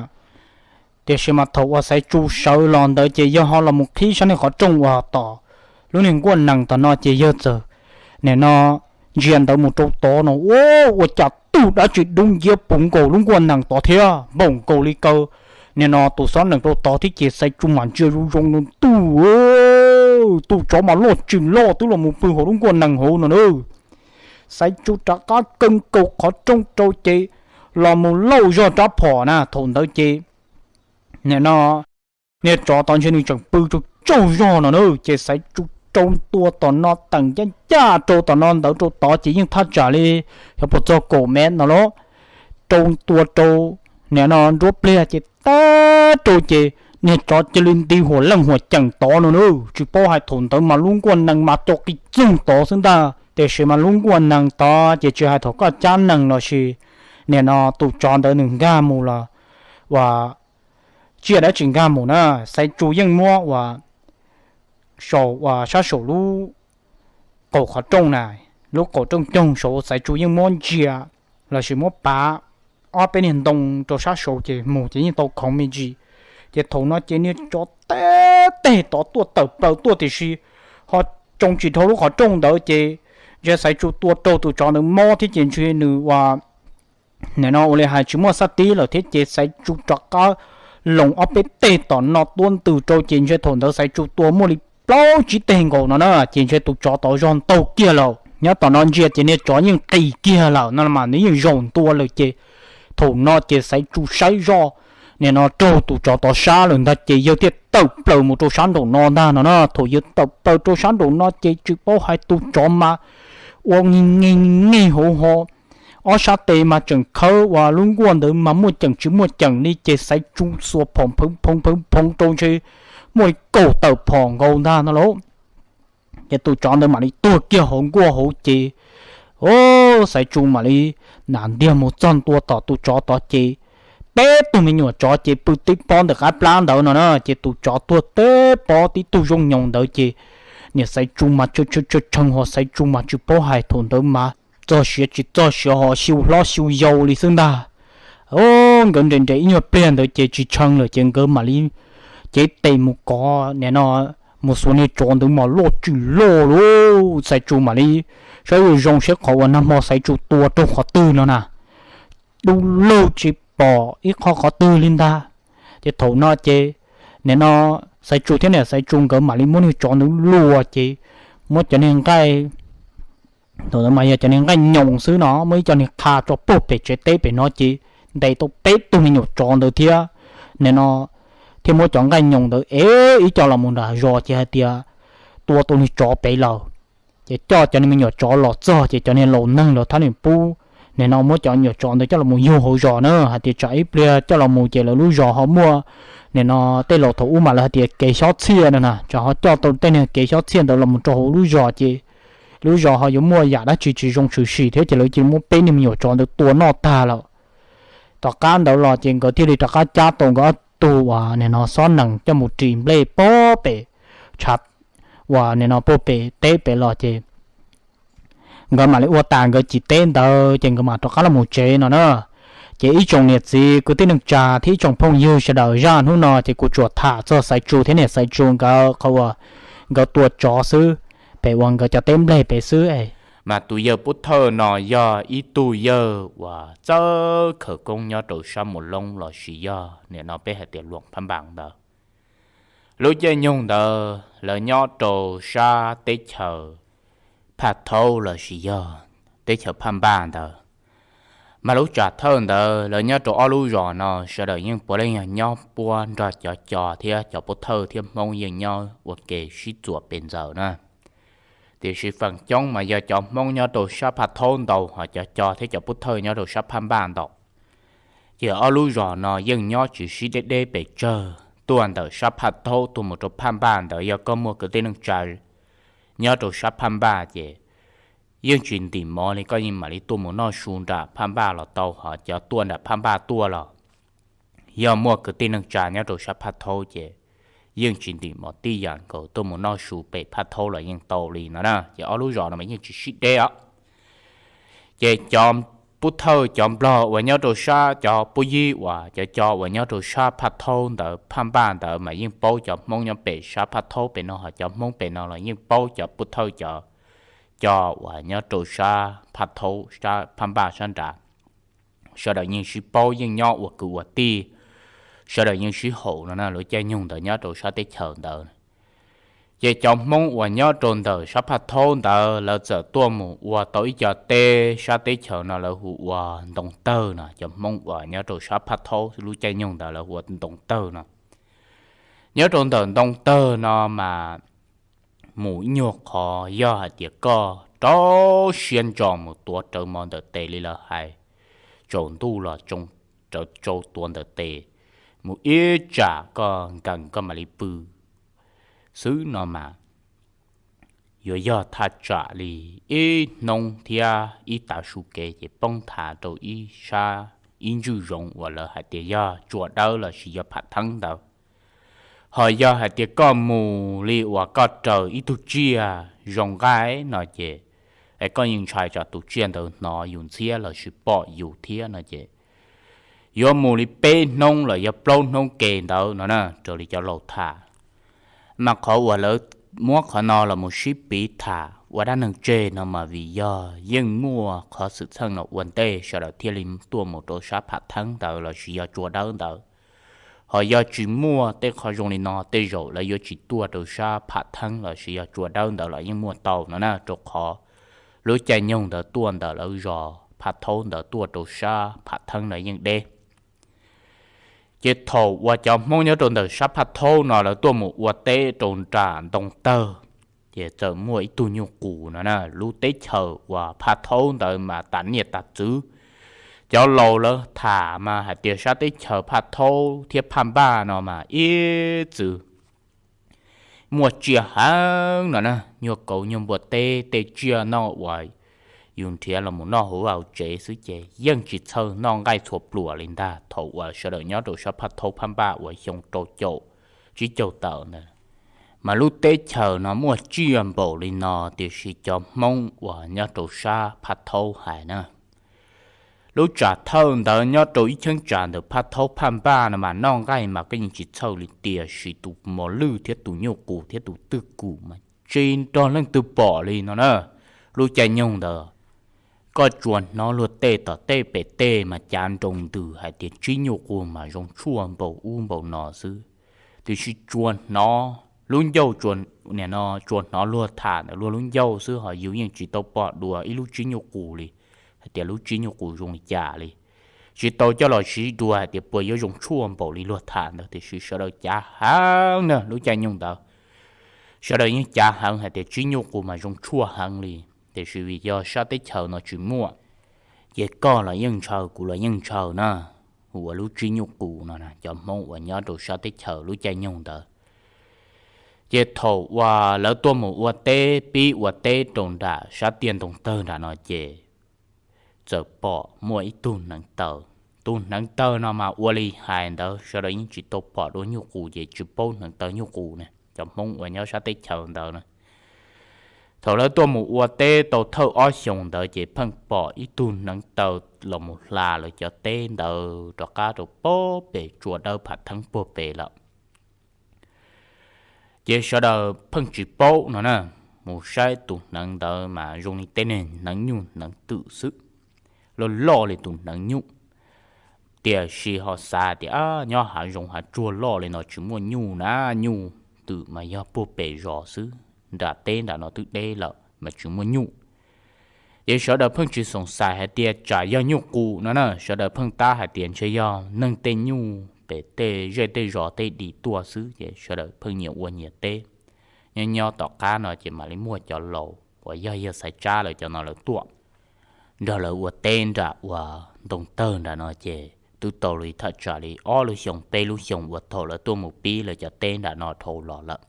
Tiam sis mas thaum uas Xaiv Tsu sawv los ntawd ces yawg ho los mus qhib sab niag qhov rooj uas tom lub niag nkuaj nees tom no ces yawg txawm nim no ntsia ntawd mus rau tod no ua cas tug dab tsi dub nciab puv nkaus lub nkuaj nees tod thiab npaum nkaus li kaw nim no tus xob nees rau tod thiab ces Xaiv Tsu mam ntsia zoo zoo no tuj, tus tsov mas loj tsis loj twb los mus pw hauv lub nkuaj nees hauv no na. Xaiv Tsu rov qab kaw nkaus qhov rooj rau ces los mus lauj zog rab phom na, thaum ntawd ces nim no niag tsov tod ntshe nws tseem pw tsaug tsaug zog no na, ces Xaiv Tsu rau ntua tom no teem ncaj ncaj rau tom no ntawd rau tod ces yeej thaj tsam li xyov puas txog kaum mev no lauj. Rau ntua rau nim no nruab pliag ces tag rau ces niag tsov cia li nti huam leej huam ceem tod no na, tsis paub hais thaum ntawd mas lub nkuaj nees mas co qis txoog tod xwb ntag. Tiam sis mas lub nkuaj nees tod ces tsis hais thaum koj cab nees los sis nim no tus tsov ntawd nws nkag mus los uas tsiaj dab tsi nkag mus na, Xaiv Tsu yeej muab uas saum uas sab saum lub qaum qhov rooj na, lub qaum rooj coog saud Xaiv Tsu yeej muab ntsia los sis muab pav ob peb niag ntoo rau sab saud ces mus ces yeej tau khoov me ntsis. Ces thaum no ces niag tsov teb teg tod tuaj tawm plaws tuaj tiam sis ho tsoo tsis dhau lub qhov rooj ntawd ces ntshe Xaiv Tsu tua raug tus tsov ntawd mob thiab ces ntshe nws uas nim no ua li hais tsis muaj xab tib lawm thiab ces Xaiv Tsu rov qab loos ob peb teg tom no tuab ntws rau ces ntshe thaum ntawd Xaiv Tsu tua muaj li plaub tsib teg nkaus no na ces ntshe tus tsov tod zog ntaug kiag lawm. Nyob tom no ntsia ces niag tsov yeej qis kiag lawm no mas nws yeej zaum ntua lawm ces thaum no ces Xaiv Tsu saib zoj nim no raug tus tsov tod sab lawm ntag ces yawg thiaj tawm plaws mus rau sab nraum no ntag no na. Thaum yawg tawm plaws rau sab nraum no ces tsis paub hais tus tsov mas ua nge nge nge hauv ho ob sab tes mas tseem khawb uas lub nkuaj ntawd mas muaj ceem tsis muaj ceem li ces Xaiv Tsu xuas phom phoov phoov phoov phoov rau ntshe muaj li kaum tawm phom nkaus ntag no lauj. Ces tus tsov ntawd mam li tuag kiag hauv nkuaj hauv ces, o, Xaiv Tsu mam li nam ntiag mus txog ntua tom tus tsov tod ces peb tug me nyuam tsov ces pw tib pob ntawm qab plab ntawd no na ces tus tsov tuag tib pob tib tug zoo nyoos ntawd ces niam Xaiv Tsu mas tshee tshee ho Xaiv Tsu mas tsis paub hais thaum ntawd mas txog siav tsis txog siav ho xyu hlob xyu yau li xwb ntag. O, nkawd nres nres ib nyuag pliag ntawd ces tsis tshee lawm ces nkawd mam li cev tes mus kov nim no mus xuas niag tsov ntawd mas loj tsis loj lauj. Xaiv Tsu mam li saib zoo zoo seb qhov uas nag hmo Xaiv Tsu tua raug qhov twg no na, dub lug tsis pom ib qho qhov twg li ntag. Ces thaum no ces nim no Xaiv Tsu thiab niam Xaiv Tsu nkawd mam li muab niag tsov ntawd luas ces muab cov niag nqaij, thaum ntawd mas yog cov niag nqaij nyoos xwb no, muab ib co niag qha tso puag pem tsev teb pem no ces ntes tau peb tug me nyuam tsov ntawd thiab. Nim no thiaj muab cov nqaij nyoos ntawd ev ib co los mus nram zos ces hais tias tua tau niag tsov pem lawm. Ces coj cov niag me nyuam tsov los txog ces cov niag laus neeg los thab niam pub nim no muab cov me nyuam tsov ntawd coj los mus yug hauv zos na, hais tias tsam ib pliag coj los mus ces lawv lub zos ho muaj, nim no tej laus thaum ub mas lawv hais tias kev xyob txhiaj no na, tsam ho coj tau tej niag kev xyob txhiaj ntawd los mus rau hauv lub zos ces lub zos ho yuav muaj yam dab tsi tsis zoo tshwm sim thiab ces lawv cia li muab peb niag me nyuam tsov ntawd tua noj tag lawm. Tom qab ntawd los ces nkawd thiaj li rov qab cab tau nkawd ob tug uas nim no xob nees coj mus ris nplej puag pem tshav, uas nim no puag pem teb pem los ces nkawd mam li ua tas nkawd cim teb ntawd ces nkawd mam rov qab los mus tsev no na. Ces ib tsoom niam txiv kwv tij neej tsa thiab ib tsoom phooj ywg sawv daws, zaj hnub no ces kuv tsuas tham txog Xaiv Tsu thiab niam Xaiv Tsu nkawd qhov uas nkawd tua tsov xwb, pem uas nkawd cov teb nplej pem xwb. Mas tus yawg Pub Thawj no yog ib tug yawg uas txawj khawv koob nyob rau sab Mus Loob lossis yog nim no peb hais tias Luam Phaj Npaj ntawd. Lub caij nyoog ntawd lawv nyob rau sab teb chaws Phaj Thaub lossis yog teb chaws Phaj Npaj ntawd. Mas lub tsam thawj ntawd lawv nyob rau ob lub zos no sawv daws yeej puav leej yog nyob puab nrog cov Co thiab cov Pub Thawj thiab Hmoob yeej nyob ua ke sib txuas pes ntxaws na. Tiam sis feem coob mas yog cov Hmoob nyob rau sab Phaj Thaub ntau, ho cov Co thiab cov Pub Thawj nyob rau sab Phaj Npaj ntau. Ces ob lub zos no yeej nyob tsis sib deb deb pes tsawg. Tuaj ntawm sab Phaj Thaub tuaj mus rau Phaj Npaj ntawd, yog koj muaj kwv tij neej tsa nyob rau sab Phaj Npaj ces yeej tsis ntim mov li, koj yeej mam li tuaj mus noj su nram Phaj Npaj los tau, ho cov tuaj nram Phaj Npaj tuaj los yog muaj kwv tij neej tsa nyob rau sab Phaj Thaub ces yeej tsis ntim mov tib yam nkaus, tuaj mus noj su pem Phaj Thaub los yeej tau li no na. Ces ob lub zos no mas yeej tsis sib deb os. Ces cov Pub Thawj cov Nplog uas nyob rau sab, cov Pub Yib uas cov Co uas nyob rau sab Phaj Thaub ntawd, Phaj Npaj ntawd mas yeej paub cov Hmoob nyob pem sab Phaj Thaub pem no, ho cov Hmoob pem no los yeej paub cov Pub Thawj cov Co uas nyob rau sab Phaj Thaub, sab Phaj Npaj sab nrad. Sawv daws yeej sib paub yeej nyob ua kwv ua tij, sawv daws yeej sib haum no na. Lub caij nyoog ntawd nyob rau sab teb chaws ntawd ces cov Hmoob uas nyob rau ntawm sab Phaj Thaub ntawd lawv txawm tuaj mus ua tau ib co teb sab teb chaws no lawv hu ua Ntoo Tawg no. Cov Hmoob uas nyob rau sab Phaj Thaub lub caij nyoog ntawd lawv hu ua Ntoo Tawg no. Nyob rau ntawm Ntoo Tawg no mas mus ib nyuag qhov yog hais tias koj rau siab ntso mus tuav rawv mov ntawm tes li lawv hais, tsaus ntuj los tsoo, rau tsau tuav ntawm tes, mus ib tsam koj nkees koj mam li pw xwb no mas yuav yog thaj tsam li ib hnub thiab ib tav su kev ces poob thav rau ib sab, ib ntswj zoov uas lawv hais tias yog Tsua Dawb lossis yog Pham Theeb ntawd. Ho yog hais tias koj mus li uas koj raws ib tug tsiaj zoo nqaij no ces, es koj yeej ntshai tsam tus tsiaj ntawd hnov yus ntxhiab lossis pom yus thiab no ces, yuav mus li peb hnub los yog plaub hnub ke ntawd no na, raws li cov laus tham. Mas qhov uas lawv muab qhov no los mus sib piv tham ua dab neeg tseg no mas vim yog yeej muaj qhov xwm txheej no ua ntej sawv daws thiaj li tuaj mus rau sab Pham Theeb ntawd lossis yog Tsua Dawb ntawd. Ho yog tsis muaj tej qhov zoo li no tej zaum lawv yuav tsis tuaj rau sab Pham Theeb lossis yog Tsua Dawb ntawd los yeej muaj tau no na, rau qhov lub caij nyoog ntawd tuaj ntawm lawv zos Pham Thaub ntawd tuaj rau sab Pham Theeb ntawd yeej deb. Ces thaum uas cov Hmoob nyob rau ntawm sab Phaj Thaub no lawv tuaj mus ua teb rau nram Ntoo Tawg, ces txawm muaj ib tug nyuj qus no na. Lub teb chaws uas Phaj Thaub ntawd mas tas niaj tas txwv, cov laus lawv tham mas hais tias sab teb chaws Phaj Thaub thiab Phaj Npaj no mas ib txwv muaj tsiaj heev no na, nyuag kauv nyuag npua teb, tej tsiaj noj uas yus nrhiav los mus noj hauv vaj hauv tsev xwb ces yeej tsis txhawj noj nqaij txhua pluas li ntag. Thaum uas sawv daws nyob rau sab Phaj Thaub Phaj Npaj uas xyoo rau caum tsib caug tawm ntawd, mas lub teb chaws no muaj tsiaj npaum li no, tiam sis cov Hmoob uas nyob rau sab Phaj Thaub hais na, lub tsam thawj ntawd nyob rau ib cheeb tsam ntawm Phaj Thaub Phaj Npaj no mas noj nqaij mas koj yeej tsis txhawj li, tiam sis tus mos lwj thiab tus nyuj qus thiab tus twj kum mas tsis nrog leej twg pom li no na. Lub caij nyoog ntawd koj tsuas hnov luag tej tom tej pem tej mas cav nroo ntws hais tias tsib nyuj qus mas zoo tshuaj npaum ub npaum no xwb. Tiam sis tsuas hnov lub ncauj, nim no tsuas hnov luag tham ntawm luag lub ncauj xwb, ho yus yeej tsis tau pom dua ib lub tsib nyuj qus li, hais tias lub tsib nyuj qus zoo li cas li. Tsis tau coj los siv dua hais tias puas yuav zoo tshuaj npaum li luag tham ntawd, tiam sis sawv daws cav heev na. Lub caij nyoog ntawd sawv daws yeej cav heev hais tias tsib nyuj qus mas zoo tshuaj heev li, tiam sis vim yog sab teb chaws no tsis muaj, Ces koj los yeej ntshaw, kuv los yeej ntshaw na, ua lub tsib nyuj qus no na. Cov Hmoob uas nyob rau sab teb chaws lub caij nyoog ntawd, ces thaum uas lawv tuaj mus ua teb, pib ua teb rau nram sab tiaj ntoo tawg nram no ces txawm pom muaj ib tug hneev taw. Tus hneev taw no mas ua li hais ntawd sawv daws yeej tsis tau pom dua nyuj qus ces tsis paub hneev taw nyuj qus ne. Cov Hmoob uas nyob sab teb chaws ntawd na, thaum lawv tuaj mus ua teb tau thawj ob xyoos ntawd ces pheej pom ib tug hneev taw los mus hla lawv cov teb ntawd rov qab rau pob pem tsua dawb pham theeb puag pem lawm. Ces sawv daws pheej tsis paub no na, mus saib tus hneev ntawd mas zoo li tej neeg hneev nyuj hneev twm xwb, loj loj li tus hneev nyuj. Tiam sis ho xav tias nyob hav zoov hav tsuag loj li no tsis muaj nyuj na, nyuj twm mas yog puag pem zos xwb, nram teb nram no twb deb lawm mas tsis muaj nyuj. Ces sawv daws pheej tsis xoom xais hais tias tsam yog nyuj qus no na, sawv daws pheej tab hais tias ntshe yog neeg tej nyuj pem tej zej tej zos tej dim tuaj xwb, ces sawv daws pheej nyias ua nyias teb. Nyob nyob tom qab no ces mam li muaj cov laus uas yog yawg Xaiv Tsab lawv cov no lawv tuaj nrog lawv ua teb nram uas ntoo tawg nram no ces twb tau li thaj tsam li ob lub xyoos peb lub xyoos uas thaum lawv tuaj mus pib lawv cov teb nram no dhau los lawm.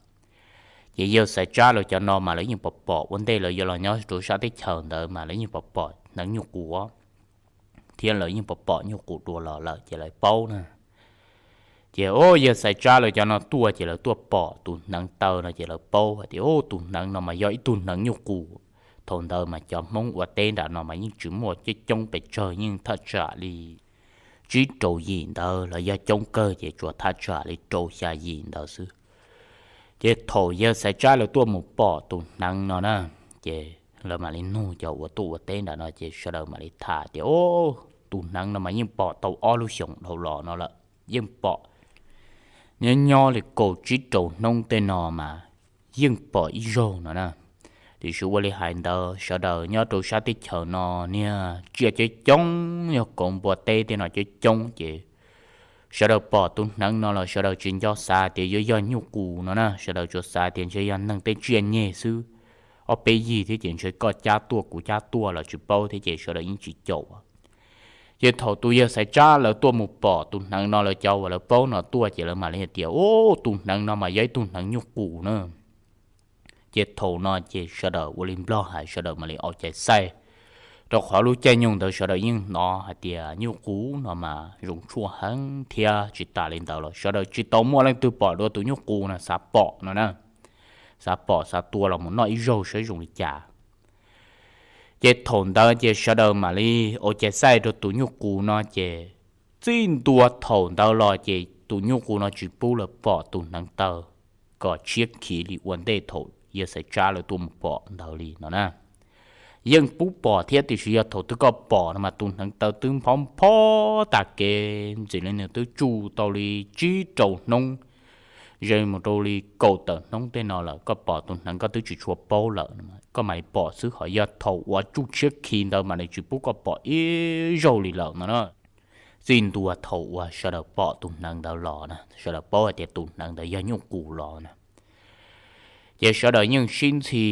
Ces yawg Xaiv Tsab lawv cov no mas lawv yeej pom pom ua ntej lawv yuav los nyob rau sab teb chaws ntawd mas lawv yeej pom pom hneev nyuj qus thiab lawv yeej pom pom nyuj qus dua los lawm ces lawv paub na. Ces o yawg Xaiv Tsab lawv cov no tuaj ces lawv tuaj pom tus hneev taw no ces lawv paub hais tias o tus hneev no mas yog ib tug hneev nyuj qus. Thaum ntawd mas cov Hmoob ua teb nram no mas yeej tsis muaj coob coob pes tsawg, yeej thaj tsam li tsib rau yim ntawd los yog coob kawg ces tsuas thaj tsam li rau xya yim ntawd xwb. Ces thaum yawg Xaiv Tsab lawv tuaj mus pom tus hneev no na, ces lawv mam li nug cov uas tuaj ua teb nram no ces sawv daws mam li tham tias o tus hneev no mas yeej pom tau ob lub xyoos dhau los no lawm, yeej pom nyob nyob li kaum tsib rau hnub tej no mas yeej pom ib zaug no na. Tiam sis ua li hais ntawd sawv daws nyob rau sab teb chaws no niag tsiaj coob coob, yog kauv npua teb tej no coob coob ces sawv daws pom tus hneev no los sawv daws tsis nco xav tias yuav yog nyuj qus no na, sawv daws tsuas xav tias ntshe yog neeg tej tsiaj nyeg xwb. Ob peb yig thiab ces ntshe koj cab tuaj kuv cab tuaj los tsis paub thiab ces sawv daws yeej tsis caum. Ces thaum tus yawg Xaiv Tsab lawv tuaj mus pom tus hneev no lawv cov uas lawv paub no tuaj ces lawv mam li hais tias o tus hneev no mas yog ib tug hneev nyuj qus na. Ces thaum no ces sawv daws ua li Nplog hais sawv daws mam li au cai xaij, rau qhov lub caij nyoog ntawd sawv daws yeej hnov hais tias nyuj qus no mas zoo tshuaj heev thiab tsis tas li ntawd los sawv daws tsis tau muaj leej twg pom dua tus nyuj qus no xav pom no na, xav pom xav tua los mus noj ib zaug saib zoo li cas. Ces thaum ntawd ces sawv daws mam li au cai xaij rau tus nyuj qus no ces txij ntua thaum ntawd los ces tus nyuj qus no tsis pub lawv pom tus hneev taw kom tshiab khiv li ua ntej thaum yawg Xaiv Tsab lawv tuaj mus pom ntawd li no na. Yeej pub pom thiab tiam sis yog thaum twg koj pom no mas tus hneev taw twb nphob nphob tag kev ntxim li nws twb tsuj tau li tsib rau hnub, ze mus rau li kaum tawm hnub tej no lawm koj pom tus hneev koj twb tsis tshua paub lawm, koj mam li pom xwb. Ho yog thaum uas tsuj tshiab khiv ntawd mas nws tsis pub koj pom ib zaug li lawm no na. Txij ntua thaum uas sawv daws pom tus hneev ntawd los na sawv daws paub hais tias tus hneev ntawd yog nyuj qus los na. Ces sawv daws yeej sib ntxhi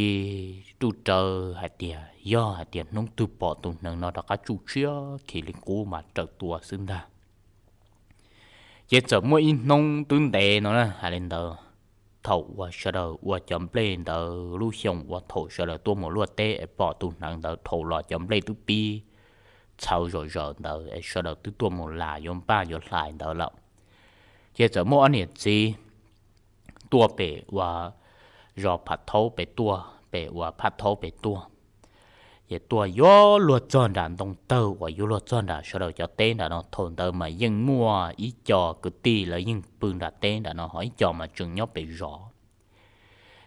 ruj rawv hais tias yog hais tias hnub twg pom tus hneev no rov qab tsuj tshiab khiv li qub mas raws tua xwb ntag. Ces txawm muaj ib hnub twb ntev no na hais li ntawd, thaum uas sawv daws ua cov nplej ntawd lub xyoo uas thaum sawv daws tuaj mus luaj teb es pom tus hneev ntawd dhau los cov nplej twb pib txhawv zom zaws ntawd es sawv daws twb tuaj mus las yuav npaj yuav hlais ntawd lawm. Ces txawm muaj ob niam txiv tuaj pem uas zos Pham Thaub pem tuaj, pem uas Phaj Thaub pem tuaj. Ces tuaj yuav luag txog nram ntoo tawg uas yuav luag txog nram sawv daws cov teb nram no, thaum ntawd mas yeej muaj ib co kwv tij lawv yeej pw nram teb nram no ho ib co mas tseem nyob pem zos.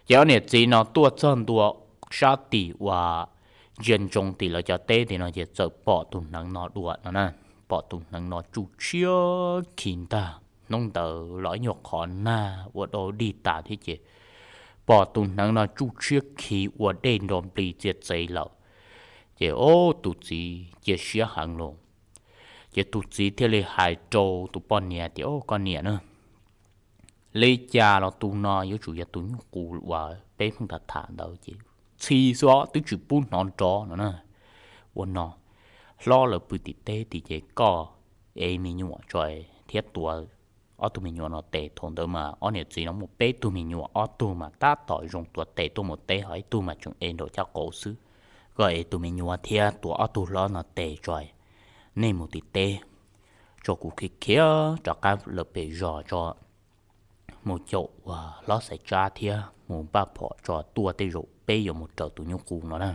Ces ob niam txiv no tuaj txog ntua sab tim uas ntsia ntsoov tim lawv cov teb tim no ces txawm pom tus hneev no dua no na. Pom tus hneev no tsuj tshiab khiv ntag, hnub ntawd los ib nyuag qhov nag ua dau dig tas thiab ces pom tus hneev no tsuj tshiab khiv ua dej nro nplig txiav txev lawm. Ces o tus txiv cia siab heev los, ces tus txiv thiaj li hais rau tus poj niam tias o koj niam na, li cas los tus no yuav tsum yog tus nyuj qus uas peb pheej tham tham ntawd ces txhi xwb os twb tsis pub hnov nrov no na. Ua no hlob lawv pw tim teb tid ces koj ev me nyuam tso thiab tuav ob tug me nyuam no tes. Thaum ntawd mas ob niam txiv no muaj peb tug me nyuam, ob tug mas tab tom zoo tuav tes tuaj mus teb, ho ib tug mas tseem ev nraum caj qaum xwb. Koj ev tus me nyuam thiab tuav ob tug hlob no tes tso, nej mus tim teb, tso kuv khiav khiav rov qab lawm pem zos tso, mus caum uas hlob Xaiv Tsab thiab mus npaj phom tso, tuaj tej zaum peb yuav mus raws tus nyuj qus no na.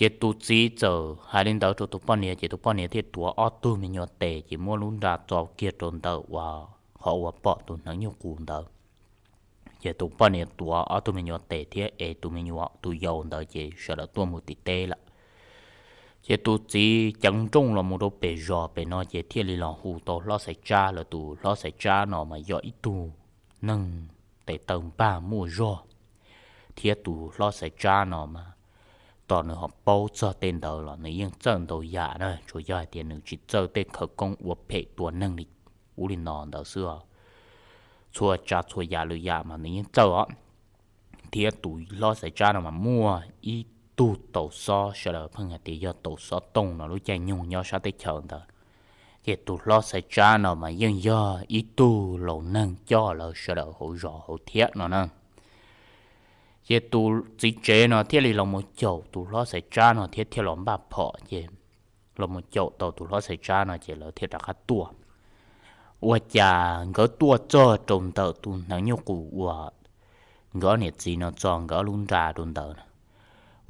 Ces tus txiv txawm hais li ntawd rau tus poj niam, ces tus poj niam thiaj tuav ob tug me nyuam tes ces muab lub nra txo kiag rau ntawm uas qhov uas pom tus hneev nyuj qus ntawd. Ces tus poj niam tuav ob tug me nyuam tes thiab ev tus me nyuam tus yau ntawd ces sawv daws tuaj mus tim teb lawm. Ces tus txiv ceev nrooj los mus rau pem zos pem no ces thiaj li los hu tau hlob Xaiv Tsab lawm. Tus hlob Xaiv Tsab no mas yog ib tug neeg tes taw npag muaj zog, thiab tus hlob Xaiv Tsab no mas tos nws ho paub txog tej ntawd los nws yeej txawj ntau yam na, tsuas yog hais tias nws tsis txawj tej khawv koob ua phem tua neeg li ub li no ntawd xwb os. Txhua tsav txhua yam lwm yam mas nws yeej txawj os. Thiab tus hlob Xaiv Tsab no mas muaj ib tug tau xob, sawv daws pheej hais tias yog tau xob tooj no lub caij nyoog nyob sab teb chaws ntawd. Ces tus hlob Xaiv Tsab no mas yeej yog ib tug laus neeg coj lawv sawv daws hauv zos hauv thiab no na. Ces tus txiv tsev no thiaj li los mus caum tus hlob Xaiv Tsab no thiab thiaj los npaj phom ces los mus caum tau tus hlob Xaiv Tsab no ces lawv thiaj rov qab tuaj. Ua cas nkawd tuaj txog rau ntawm tus hneev nyuj qus uas nkawd ob niam txiv no txo nkawd ob lub nra rau ntawd,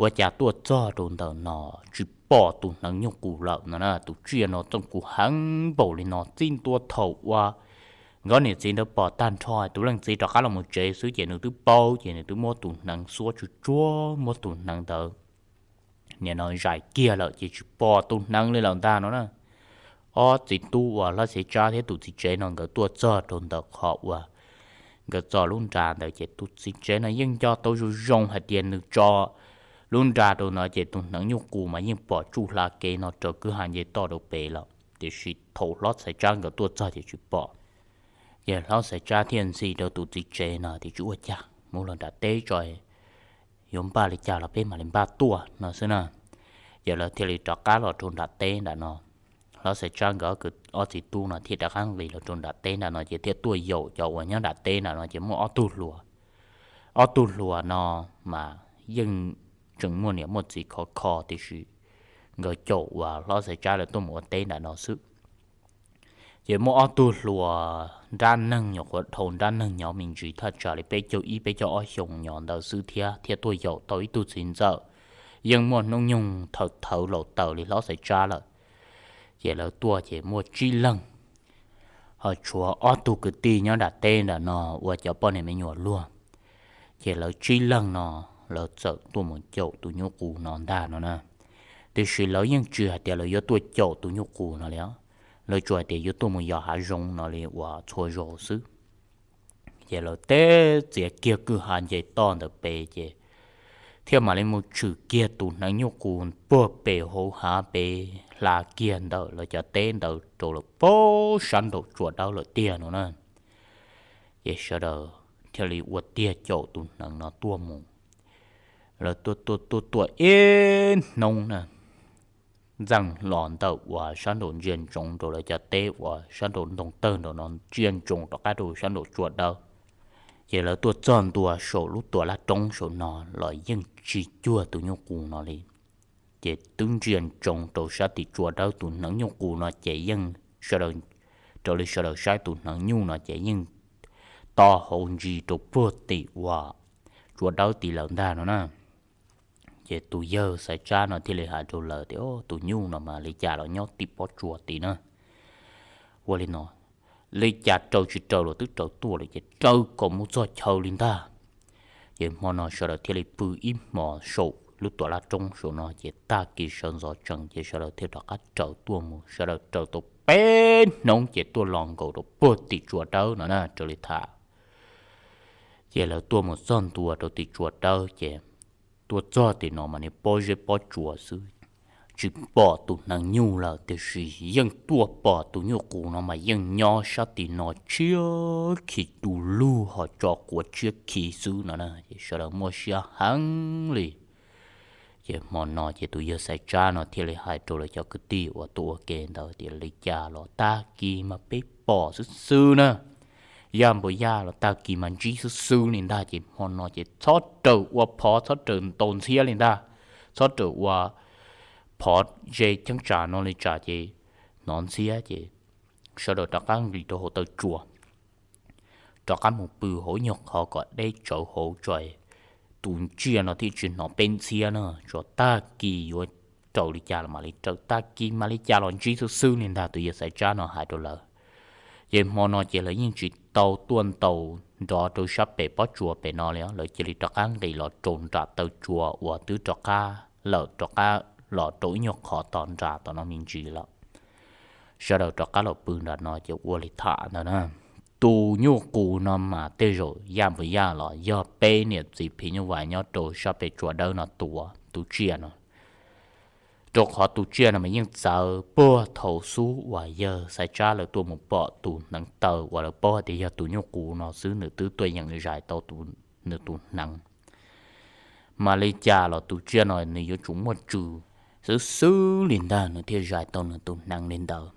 ua cas tuaj txog rau ntawm no tsis pom tus hneev nyuj qus lawm no na. Tus tsiaj no txooj kuv heev npaum li no, txij ntua thaum uas nkawd ob niam txiv ntawd pom tag nrho, tus leej txiv rov qab los mus tsev xwb ces nws twb paub, ces nws twb muab tus hneev xuab tsuag tsuag, muab tus hneev ntawd nim no zais kiag lawm ces tsis pom tus hneev li lawm ntag no na. Ob txiv tub uas hlob Xaiv Tsab thiab tus txiv tsev no nkawd tuaj txog rau ntawm qhov uas nkawd txo lub nra ntawd ces tus txiv tsev no yeej nco tau zoo zoo hais tias nws tso lub nra rau no ces tus hneev nyuj qus mas yeej pom tsuj hla kev no raws kwj ha nce toj rau pem lawm, tiam sis thaum hlob Xaiv Tsab nkawd tuaj txog ces tsis pom. Ces hlob Xaiv Tsab thiaj ntxhi rau tus txiv tsev no tias, tsis ua cas, mus los nram teb tso, yuav npaj li cas los peb mam li npaj tuaj no xwb na. Ces lawv thiaj li rov qab los rau nram teb nram no. Hlob Xaiv Tsab nkawd ob txiv tub no thiaj rov qab nqis los rau nram teb nram no ces thiaj tuaj yaum cov uas nyob nram teb nram no ces muaj ob tug hluas. Ob tug hluas no mas yeej tseem muaj niam muaj txiv khov kho, tiam sis nkawd caum uas hlob Xaiv Tsab lawv tuaj mus ua teb nram no xwb. Ces muaj ob tug hluas nrab neeg nyuam qhuav dhau nrab neeg nyob me ntsis thaj tsam li peb caug ib peb caug ob xyoo nyob ntawd xwb thiab, thiaj tuaj yaum tau ib tug txiv ntxawm yeej muaj hnub nyoog thawm thawv laus taws li hlob Xaiv Tsab lawm. Ces lawv tuaj ces muaj tsib leeg, ho tshuav ob tug kwv tij nyob nram teb nram no ua cov poj niam me nyuam luag. Ces lawv tsib leeg no lawv txawm tuaj mus caum tus nyuj qus no ntag no na. Tiam sis lawv yeej tsis hais tias lawv yuav tuaj caum tus nyuj qus no li, lawv tsuas hais tias yuav tuaj mus yos hav zoov no li uas txhua zaus xwb. Ces lawv teb txiav kiag kwj ha nce toj ntawm pem ces thiaj mam li mus tshwm kiag tus hneev nyuj qus puag pem hauv hav pem hla kiag ntawm lawv cov teb ntawd rau lawm puag sab nraum tsua dawb lawm tiag no na. Ces sawv daws thiaj li ua tiag caum tus hneev no tuaj mus. Lawv tuaj tuaj tuaj tuaj ib hnub na, ntxeev los ntawm uas sab nraum ntsia ntsoov rau lawv cov teb uas sab nraum ntoo tawg nraum no ntsia ntsoov rov qab rau sab nraum tsua dawb. Ces lawv tuaj txog ntua saum lub tuam laj roob saum no los yeej tsis cuag tus nyuj qus no li. Ces twb ntsia ntsoov rau sab tim tsua dawb tus hneev nyuj qus no ces yeej sawv daws, raws li sawv daws saib tus hneev nyuj no ces yeej to hauv ntsis rau puag tim uas tsua dawb tid lawm ntag no na. Ces tus yawg Xaiv Tsab no thiaj li hais rau lawv tias, tus nyuj no mas li cas los nyob tim pob tsuas tid na. Ua li no, li cas raws tsis raws los twb raws tuaj lawm ces raws kom mus txog chaw li ntag. Ces hmo no sawv daws thiaj li pw ib hmos saum lub tuam laj roob saum no ces tag kis sawv ntxov tsees ces sawv daws thiaj rov qab raws tuaj mus. Sawv daws raws tau peb hnub ces tuaj los nkaus rau puag tim tsua dawb no na, raws li tham. Ces lawv tuaj mus txog ntua rau tim tsua dawb ces tuaj txog tim no mas niag pob zeb pob tsuas xwb, tsis pom tus hneev nyuj lawm, tiam sis yeej tuaj pom tus nyuj qus no mas yeej nyob sab tim no tshiab khi du lug ho tso quav tshiab khi xwb no na. Ces sawv daws muaj siab heev li. Ces hmo no ces tus yawg Xaiv Tsab no thiaj li hais rau lawv cov kwv tij uas tuaj ua ke ntawd tias, li cas los tag kis mas peb pom xwb xwb na, yaj npua yaj los tag kis mas ntsib xwb xwb li ntag. Ces hmo no ces txhob rawm ua phov, txhob rawm ntaus ntxhiab li ntag, txhob rawm ua phov ze cheeb tsam no li tsam ces hnov ntxhiab ces sawv daws rov qab nqis rau hauv taw tsua, rov qab mus pw hauv nyuag qhov kom deb tsawv hauv tso, tus tsiaj no thiaj tsis hnov peb ntxhiab na. Tso tag kis yuav raws li cas los mam li raws, tag kis mam li cas los ntsib xwb xwb li ntag, tus yawg Xaiv Tsab no hais rau lawv. Ces hmo no ces lawv yeej tsis tau tuaj ntaus nrov rau sab pem pob tsuas pem no li, lawv cia li rov qab nqis los rau nram taw tsua uas twb rov qab lawm, rov qab los rau ib nyuag qhov tom nram tom no me ntsis lawm. Sawv daws rov qab los pw nram no ces ua li tham ntawd na. Tus nyuj qus no mas tej zaum yaj npua yaj los yog peb niam txiv phim nyuj vais nyob rau sab pem tsua dawb no tua tus tsiaj no, rau qhov tus tsiaj no mas yeej txawv puag thaum xub uas yawg Xaiv Tsab lawv tuaj mus pom tus hneev taw uas lawv paub hais tias yog tus nyuj qus no xwb, nws twb tuaj yeem zais tau nws tus hneev. Mas li cas los tus tsiaj no nws yuav tsum muaj tswv xwb xwb li ntag nws thiaj zais tau nws tus hneev li ntawd.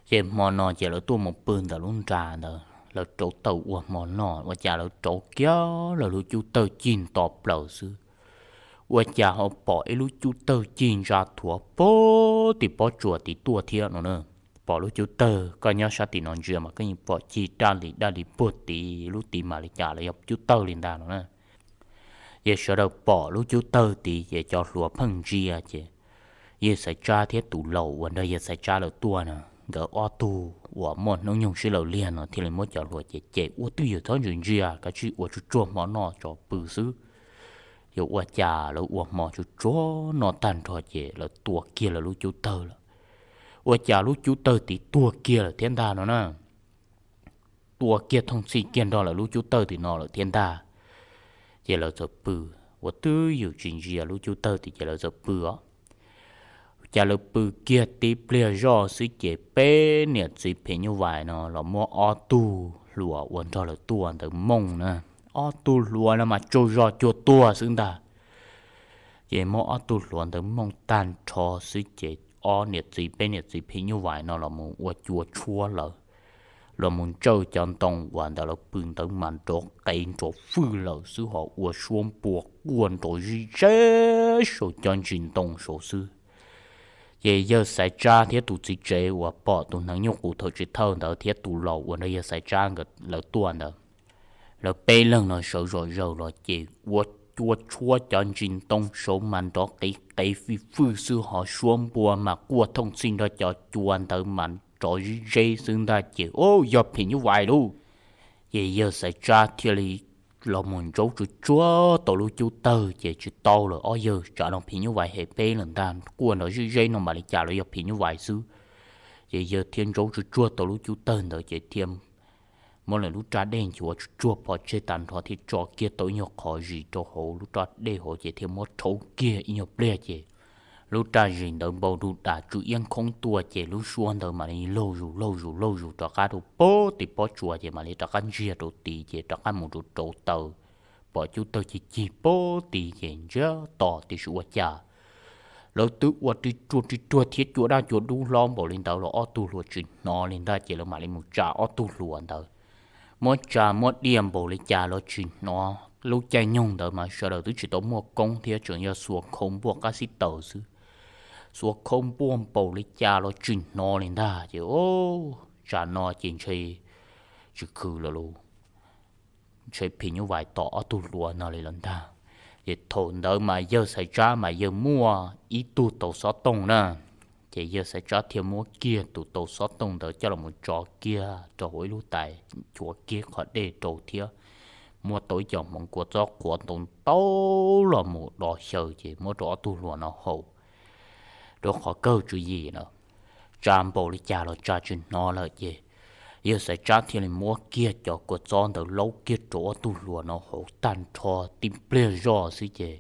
Ces hmo no ces lawv tuaj mus pw ntawm lub nra ntawd, lawv rauv taws ua hmo noj, ua cas lawv rauv kiag lawv lub cub tawg cig nto plaws xwb, ua cas ho pom ib lub cub tawg cig ntsa thuav puag tim pob tsuas tid tuaj thiab no na. Pom lub cub tawg, koj nyob sab tim no ntsia mas koj yeej pom cig daj li daj li puag tid, lub tid mas li cas los yog cub tawg li ntag no na. Ces sawv daws pom lub cub tawg tid ces cov hluas pheej ntsia ces yawg Xaiv Tsab thiab tus laus uas nrog yawg Xaiv Tsab lawv tuaj na, nkawd ob tug uas muaj hnub nyoog sib law liag no thiaj li muab cov hluas ces ces ua twj ywm txhob ntsia ntsia, kav tsij ua tsuag tsuag hmo noj tso pw xwb. Yog ua cas lawv ua hmo tsuag tsuag noj tag nrho ces lawv tua kiag lawv lub cub tawg lawm. Ua cas lub cub tawg tid tuag kiag lawm thiab ntag no na. Tua kiag thooj txhij kiag nrog lawv lub cub tawg tim no lawm thiab ntag. Ces lawv txawm pw, ua twj ywm tsis ntsia lub cub tawg tid ces lawv txawm pw os. Cas lawv pw kiag tib pliag zoj xwb ces peb niam txiv phim nyuj vais no los muab ob tug hluas uas nrog lawv tuaj ntawd mooj na. Ob tug hluas no mas tsaug zog cuag tuag xwb ntag. Ces muab ob tug hluas ntawd mooj tag nrho xwb ces ob niam txiv peb niam txiv phim nyuj vais no los mus ua cua tshuab lawm, los mus ntsawj cov ntoo uas ntawd lawv pw ntawd mas nrov qev nrov fwj lawm xwb ho ua suab npua quaj nrov zib zeb saum cov ntsis ntoo saud xwb. Ces yawg Xaiv Tsab thiab tus txiv tsev uas pom tus hneev nyuj qus thaum tsis thawj ntawd thiab tus laus uas nrog yawg Xaiv Tsab nkawd lawv tuaj ntawd, lawv peb leeg no sawv zom zaws los ces ua cua tshuab cov ntsis ntoo saud mas nrov qev qev fij fwj xwb ho suab npua mas quaj thooj txhij nrog cov cua ntawd mas nrov zib zeb xwb ntag ces, o, yog phim nyuj vais lauj. Ces yawg Xaiv Tsab thiaj li los mus ntsaub tsuag tsuag tau lub cub tawg ces tsis tau lawm, ob yawg tsam no phim nyuj vais hem peb lawm ntag, quaj nrov zib zeb no mam li cas los yog phim nyuj vais xwb. Ces yawg thiaj ntsaub tsuag tsuag tau lub cub tawg ntawd ces thiaj muab lawm lub raj dej nchuav tsuag tsuag pov tseg tag nrho thiaj tso kiag tau ib nyuag qhov zis rau hauv lub raj dej hauv ces thiaj muab rhaub kiag ib nyuag pliag ces lub raj zis ntawd npau du das tsw iab khoob tuaj ces lub suab ntawd mam li laug zus laug zus laug zus rov qab rau puag tim pob tsuas ces mam li rov qab ntsiag rau tid ces rov qab mus rau rauv taws, pom cub tawg cig cig puag tid ces ntsiag to tiam sis ua cas lawv twb ua ri ruag ri ruag thiab cua daj cua dub hlob npaum li ntawd los ob tug hluas tsis hnov li ntag ces lawv mam li mus tsa ob tug hluas ntawd. Muab tsa muab diaj npaum li cas los tsis hnov, lub caij nyoog ntawd mas sawv daws twb tsis tau muaj koob thiab tseem yog xuas khau npuaj qab xib taws xwb. Xuas khau npuaj npaum li cas los tsis hnov li ntag ces, o, tsam no ces ntshe tsis khwv lawm lauj, ntshe phim nyuj vais tom ob tug hluas no li lawm ntag. Ces thaum ntawd mas yawg Xaiv Tsab mas yawg muaj ib tug tau xob tooj na, ces yawg Xaiv Tsab thiaj muab kiag tus tau xob tooj ntawd coj los mus tso kiag rau hauv ib lub tais, nchuav kiag qhov dej rau thiab muab tau ib co hmoov kua txob qhuav ntau ntau los mus do xyaw ces muab rau ob tug hluas no haus, rau qhov kawg tswv yim na. Tsa npaum li cas los tsa tsis hnov lawm ces yawg Xaiv Tsab thiaj li muab kiag cov kua txob ntawd laub kiag rau ob tug hluas no haus tag nrho tib pliag zoj xwb ces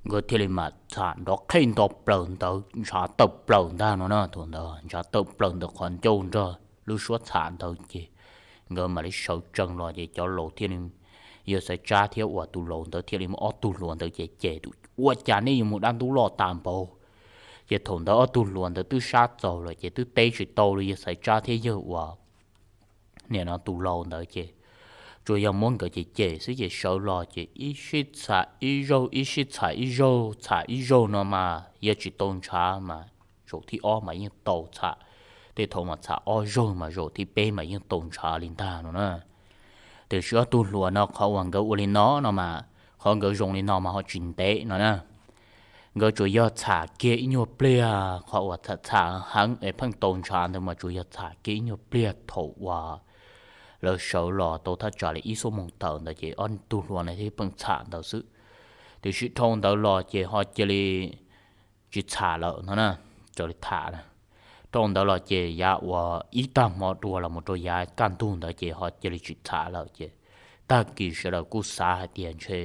nkawd thiaj li mam txham nrov qhej nto plaws ntawd ntshav tawm plaws ntag no na. Thaum ntawd ntshav tawm plaws ntawd qhov ncauj nrog lub suab txham ntawd ces nkawd mam li sawv tsees los ces cov laus thiaj li, yawg Xaiv Tsab thiab uas tus laus ntawd thiaj li muab ob tug hluas ntawd ces ces Ua cas nej yuav mus dab ntub loj tas npaum? Ces thaum ntawd ob tug hluas ntawd twb sab txaus lawm ces twb teb tsis tau li yawg Xaiv Tsab thiab yawg uas nim no tus laus ntawd ces tsuas yog muab nkawd cem cem xwb ces sawv los ces ib sij txham ib zaug, ib sij txham ib zaug, txham ib zaug no mas yog tsis tau ntshav mas zaum thib ob mas yeej tau txham, tej thaum mas txham ob zaug mas zaum thib peb mas yeej tau ntshav li ntag no na. Tiam sis ob tug hluas no qhov uas nkawd ua li no no mas qhov nkawd zoo li no mas ho tsis ntev no na. Nkawd tsuas yog txham kiag ib nyuag pliag, qhov uas txham txham heev es pheej tau ntshav ntawd mas tsuas yog txham kiag ib nyuag pliag thaum uas lawv sawv los tau thaj tsam li ib xuab moos tawm ntawd ces ob tug hluas no thiaj pheej txham ntawd xwb. Tiam sis dhau ntawd los ces ho cia li tsis txham lawm no na, raws li tham na. Dhau ntawd los ces yav uas ib tag hmo dua los mus rau yav kaj ntug ntawd ces ho cia li tsis txham lawm ces tag kis sawv daws kuj xav hais tias ntshe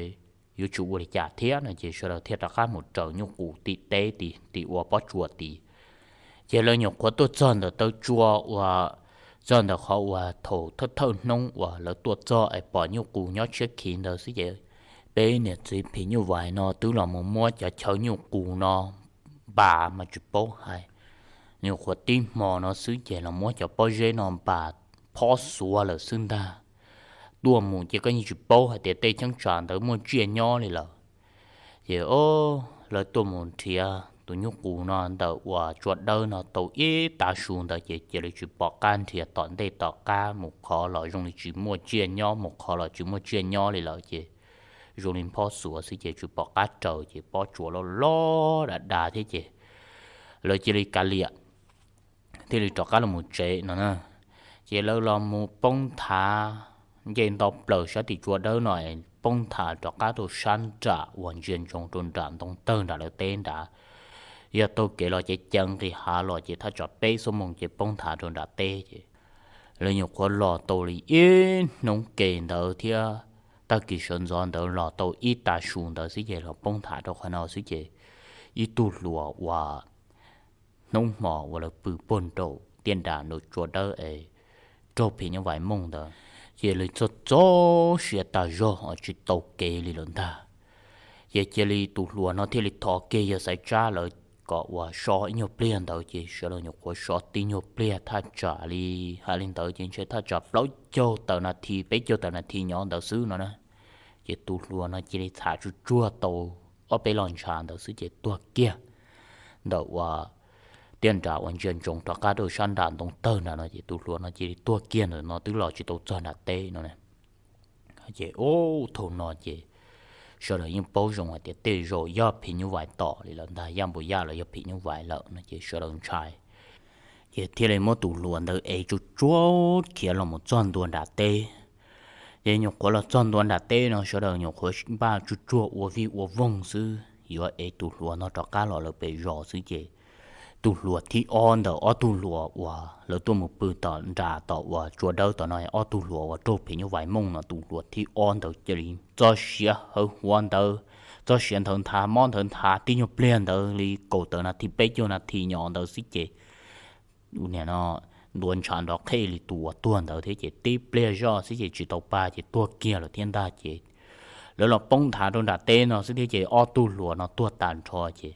yuav tsum ua li cas thiab no ces sawv daws thiaj rov qab mus raws nyuj qus tim teb tim ua pob tsuas tid. Ces lawv nyuam qhuav tuaj txog ntawm taw tsua uas txog ntawm qhov uas thaum thawj thawj hnub uas lawv tuaj txog es pom nyuj qus nyob tshiab khiv ntawd xwb ces peb niam txiv phim nyuj vais no twb los mus muab cov chaw nyuj qus no npas mas tsis paub hais. Nyuam qhuav tib hmo no xwb ces los muab cov pob zeb no npas phob xuav lawm xwb ntag. Tuaj mus ces koj yeej tsis paub hais tias tej cheeb tsam ntawd muaj tsiaj nyob li lawm. Ces o, lawv tuaj mus nrhiav tus nyuj qus no ntawm uas tsua dawb no tau ib tav su ntawd ces cia li tsis pom qab nrhiav tom ntej tom qab mus khov los zoo li tsis muaj tsiaj nyob, mus khov los tsis muaj tsiaj nyob li lawm ces zoo li phob xuav xwb ces tsis pom qab raws ces pob tsuas loj loj dav dav thiab ces lawv cia li kav liam thiaj li rov qab los mus tsev no na. Ces lawv los mus poob nthav nce nto plaws sab tim tsua dawb no, poob nthav rov qab rau sab nram uas ntsia ntsoov rau nram ntoo tawg nram lawv teb nrad. Yog taug kev los ces ceev nqis hav los ces thaj tsam peb xuab moos ces poob nthav rau nram teb ces lawv nyuam qhuav los tau li ib hnub ke ntawd thiab tag kis sawv ntxov ntawd los tau ib tav su ntawd xwb ces los poob nthav rau qhov no xwb ces ib tug hluas uas hnub hmo uas lawv pw puag nraum tiaj nram nraum tsua dawb es raug phim nyuj vais mooj ntawd ces lawv txog txog siav tas zog tsis tau kev li lawm ntag. Ces cia li tus hluas no thiaj li thov kiag yawg Xaiv Tsab lawv kom uas so ib nyuag pliag ntawd ces sawv daws nyuam qhuav so tib nyuag pliag thaj tsam li, hais li ntawd ces ntshe thaj tsam plaub caug tawm nas this peb caug tawm nas this nyob ntawd xwb no na. Ces tus hluas no cia li txham tsuj tsuag tau ob peb los ntshav ntawd xwb ces tuag kiag ntawm uas tiaj nram uas ntsia ntsoov rov qab rau sab nram ntoo tawg nram no ces tus hluas no cia li tuag kiag ntawm no twb los tsis tau txog nram teb no na. Ces ub thaum no ces sawv daws yeej paub zoo hais tias tej zaum yog phim nyuj vais tom li lawm ntag, yaj npus yaj los yog phim nyuj vais lawm no ces sawv daws ntshai. Ces thiaj li muab tus hluas ntawd ev tsuj tsuag khiav los mus txog ntua nram teb. Ces nyuam qhuav los txog ntua nram teb no sawv daws nyuam qhuav npaj tsuj tsuag ua vij ua voog xwb yuav ev tus hluas no rov qab los lawv pem zos xwb ces tus hluas thib ob ntawm ob tug hluas uas lawv tuaj mus pw tom nram tom uas tsua dawb tom no, ob tug hluas uas raug phim nyuj vais mooj no tus hluas thib ob ntawd cia li txoj siav hawv huav ntawd, txoj siav nthawv nthav mob nthawv nthav tib nyuag pliag ntawd li kaum tawm nas this peb caug nas this nyob ntawd xwb ces nim no ntuav ntshav nrov qhej li tus uas tuag ntawd thiab ces tib pliag zoj xwb ces tsis tau pa ces tuag kiag lawm thiab ntag ces lawv los poob nthav rau nram teb no xwb thiab ces ob tug hluas no tuag tag nrho ces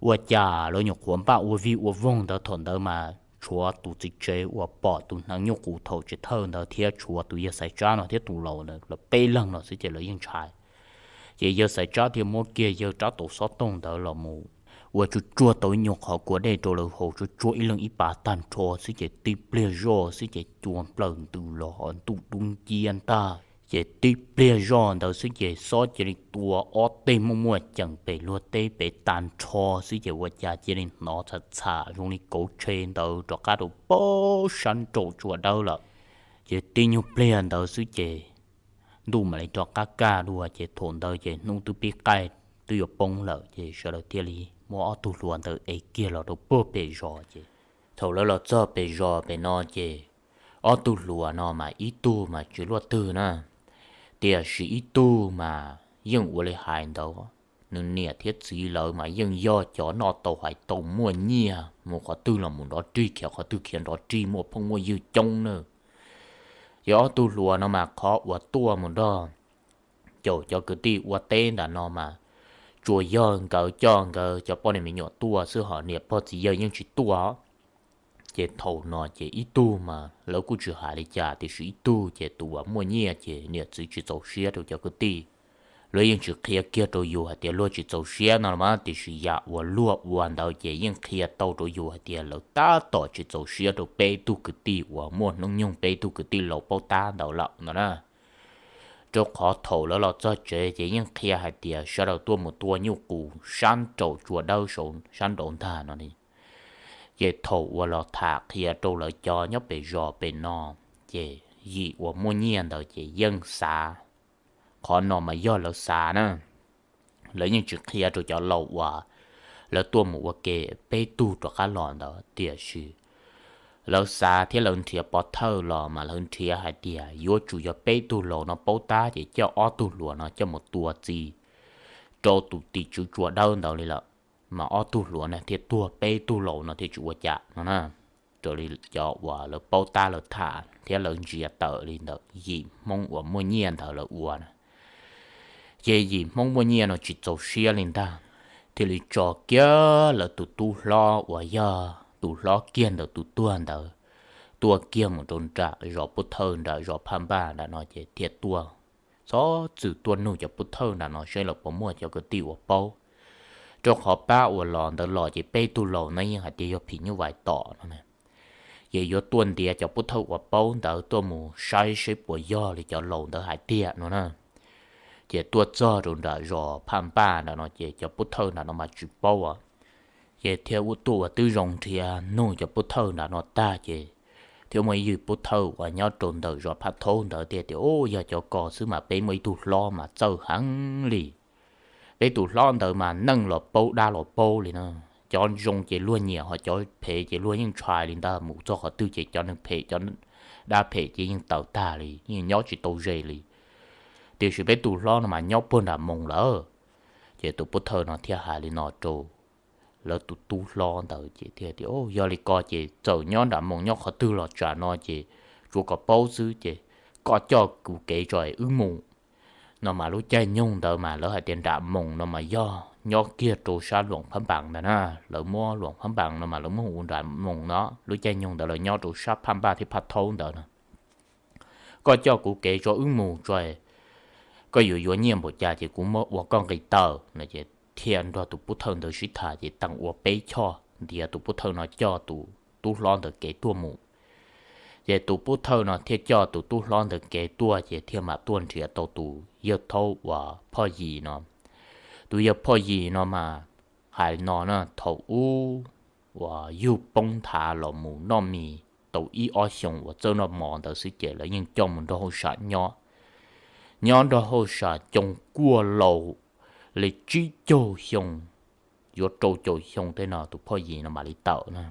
ua cas lawv nyuam qhuav npaj ua vij ua voog ntawd thaum ntawd mas tshuav tus txiv tsev uas pom tus hneev nyuj qus thaum tsis thawj ntawd thiab tshuav tus yawg Xaiv Tsab no thiab tus laus ntawd lawv peb leeg no xwb ces lawv yeej ntshai. Ces yawg Xaiv Tsab thiaj muab kiag yawg rab taus xob tooj ntawd los mus ua tsuj tsuag tau ib nyuag qhov kua dej rau lawv haus tsuj tsuag ib leeg ib pas tag nrho xwb ces tib pliag zoj xwb ces cua nplawm ntws los ntuj dub nciab ntag ces tib pliag zoj ntawd xwb ces xob cia li tua ob teg muaj muaj ceem pem luag teb pem tag nrho xwb ces ua cas cia li hnov txham txham zoo li kauv tshe ntawd rov qab rau pab sab nraum tsua dawb lawm. Ces tib nyuag pliag ntawd xwb ces ntuj mam li rov qab kaj dua ces thaum ntawd ces hnub twb pib qaij twb yuav poob lawm ces sawv daws thiaj li muab ob tug hluas ntawd ev kiag los rau puag pem zos ces thaum lawv los txog pem zos pem no ces ob tug hluas no mas ib tug mas tsis luaj twg na, tiam sis ib tug mas yeej ua li hais ntawd, nws niam thiab txiv lawv mas yeej yog cov noj tau hais tau muaj nyiaj mus qhov twg los mus nrov rig khiav qhov twg khiav nrov rig muaj phooj muaj ywg coob na. Ces ob tug hluas no mas qhov uas tuaj mus nrog caum cov kwv tij ua teb ntawm no mas tsuas yog nkawd coj nkawd cov poj niam me nyuam tuaj xwb, ho niam pog txiv yawg yeej tsis tuaj. Ces thaum no ces ib tug mas lawv kuj tsis hais li cas, tiam sis ib tug ces tus uas muaj nyiaj ces niam txiv tsis txaus siab rau cov kwv tij. Luag yeej tsis qhia kiag rau yus hais tias luag tsis txaus siab no los mas, tiam sis yam uas luag ua ntawd ces yeej qhia tau rau yus hais tias lawv tab tom tsis txaus siab rau peb tug kwv tij uas muaj hnub nyoog peb tug kwv tij laus paub tab ntawd lawm no na. Rau qhov thaum lawv los txog tsev ces yeej qhia hais tias sawv daws tuaj mus tua nyuj qus sab nraum tsua dawb saud sab nraud ntag no. Ces thaum uas los tham qhia rau lawv cov nyob pem zos pem no, ces yim uas muaj nyiaj ntawd ces yeej xav, qhov no mas yog lawv xav na. Lawv yeej tsis qhia rau cov laus uas lawv tuaj mus ua ke peb tug rov qab los ntawd, tiam sis lawv xav thiab lawv nrhiav pov thawj los mas lawv nrhiav hais tias yuav tsum yog peb tug laus no paub tab ces coj ob tug hluas no coj mus tua txi rau tus tim tswv tsua dawb ntawd li lawm, mas ob tug hluas no thiaj tuag, peb tug laus no thiaj tsis ua cas no na. Raws li cov uas lawv paub tab lawv tham thiab lawv ntsia tawm li ntawm yim Hmoob uas muaj nyiaj ntawd lawv ua na. Ces yim Hmoob muaj nyiaj no tsis txaus siab li ntag, thiaj li tso kiag lawv tus tub hlob uas yog tus hlob kiag ntawm tus tuag ntawd tuaj kiag mus rau nram zos pub thawj nram zos phaj npaj nram no ces thiaj tuaj, txhob txwm tuaj nug cov pub thawj nram no seb lawv puas muaj cov kwv tij uas paub. Rau qhov pab uas los ntawd los ces peb tug laus no yeej hais tias yog phim nyuj vais tom no na. Ces yuav tuaj ntiav cov pub thawj uas paub ntawd tuaj mus saib seb puas yog li cov laus ntawd hais tiag no na. Ces tuaj txog rau nram zos phaj npaj nram no ces cov pub thawj nram no mas tsis paub. Ces thiaj ua tuaj ua twb zoo nrhiav nug cov pub thawj nram no tag ces thiaj muaj ib yim pub thawj uas nyob rau ntawm zos phaj thaub ntawd thiaj tias, Ub, yog cov ko xwb mas peb muaj ib tug hlob mas txawj heev li. Peb tus hlob ntawd mas neeg los paub dab los paub li na. Cov zoo ces luag nyiam, ho cov phem ces luag yeej ntshai li ntag, mus txog qhov twg ces cov neeg phem cov dab phem ces yeej tawm tag li, yeej nyob tsis tau ze li. Tiam sis peb tus hlob no mas nyob puag nram moos lawm. Ces tus pub thawj no thiaj hais li no rau lawv tus tub hlob ntawd ces thiaj tias, Yog li ko ces txawm nyob nram moos nyob qhov twg los tsam no ces tsuav kom paub xwb ces koj coj kuv kev tso wb mus. No mas lub caij nyoog ntawd mas lawv hais tias nram moos no mas yog nyob kiag rau sab Luam Phab Npas ntag na. Lawv muab Luam Phab Npas no mas lawv muab hu ua nram moos no, lub caij nyoog ntawd lawv nyob rau sab Phaj Npaj thiab Phaj Thaub ntawd na. Koj coj kuv kev tso wb mus tso, koj yuav yuav nyiaj npaum cas ces kuv muab ua koj nqi taw no. Ces thiaj nrog tus pub thawj ntawd sib tham ces teem ua peb choj ntiav tus pub thawj no coj tus tub hlob ntawd kev tuaj mus. Ces tus pub thawj no thiaj coj tus tub hlob ntawd kev tuaj ces thiaj mam tuaj nrhiav tau tus yawg thaub uas Phoj Yis no. Tus yawg Phoj Yis no mas hais no na, thaum ub uas yug poob nthav los mus noj mis tau ib ob xyoos uas txawj noj mov ntawd xwb ces lawv yeej coj mus nrog hauj sam nyob. Nyob nrog hauj sam coo kuaj laus li tsib caug xyoo, yuav rau caum xyoo tej no tus Phoj Yis no mam li tawm na.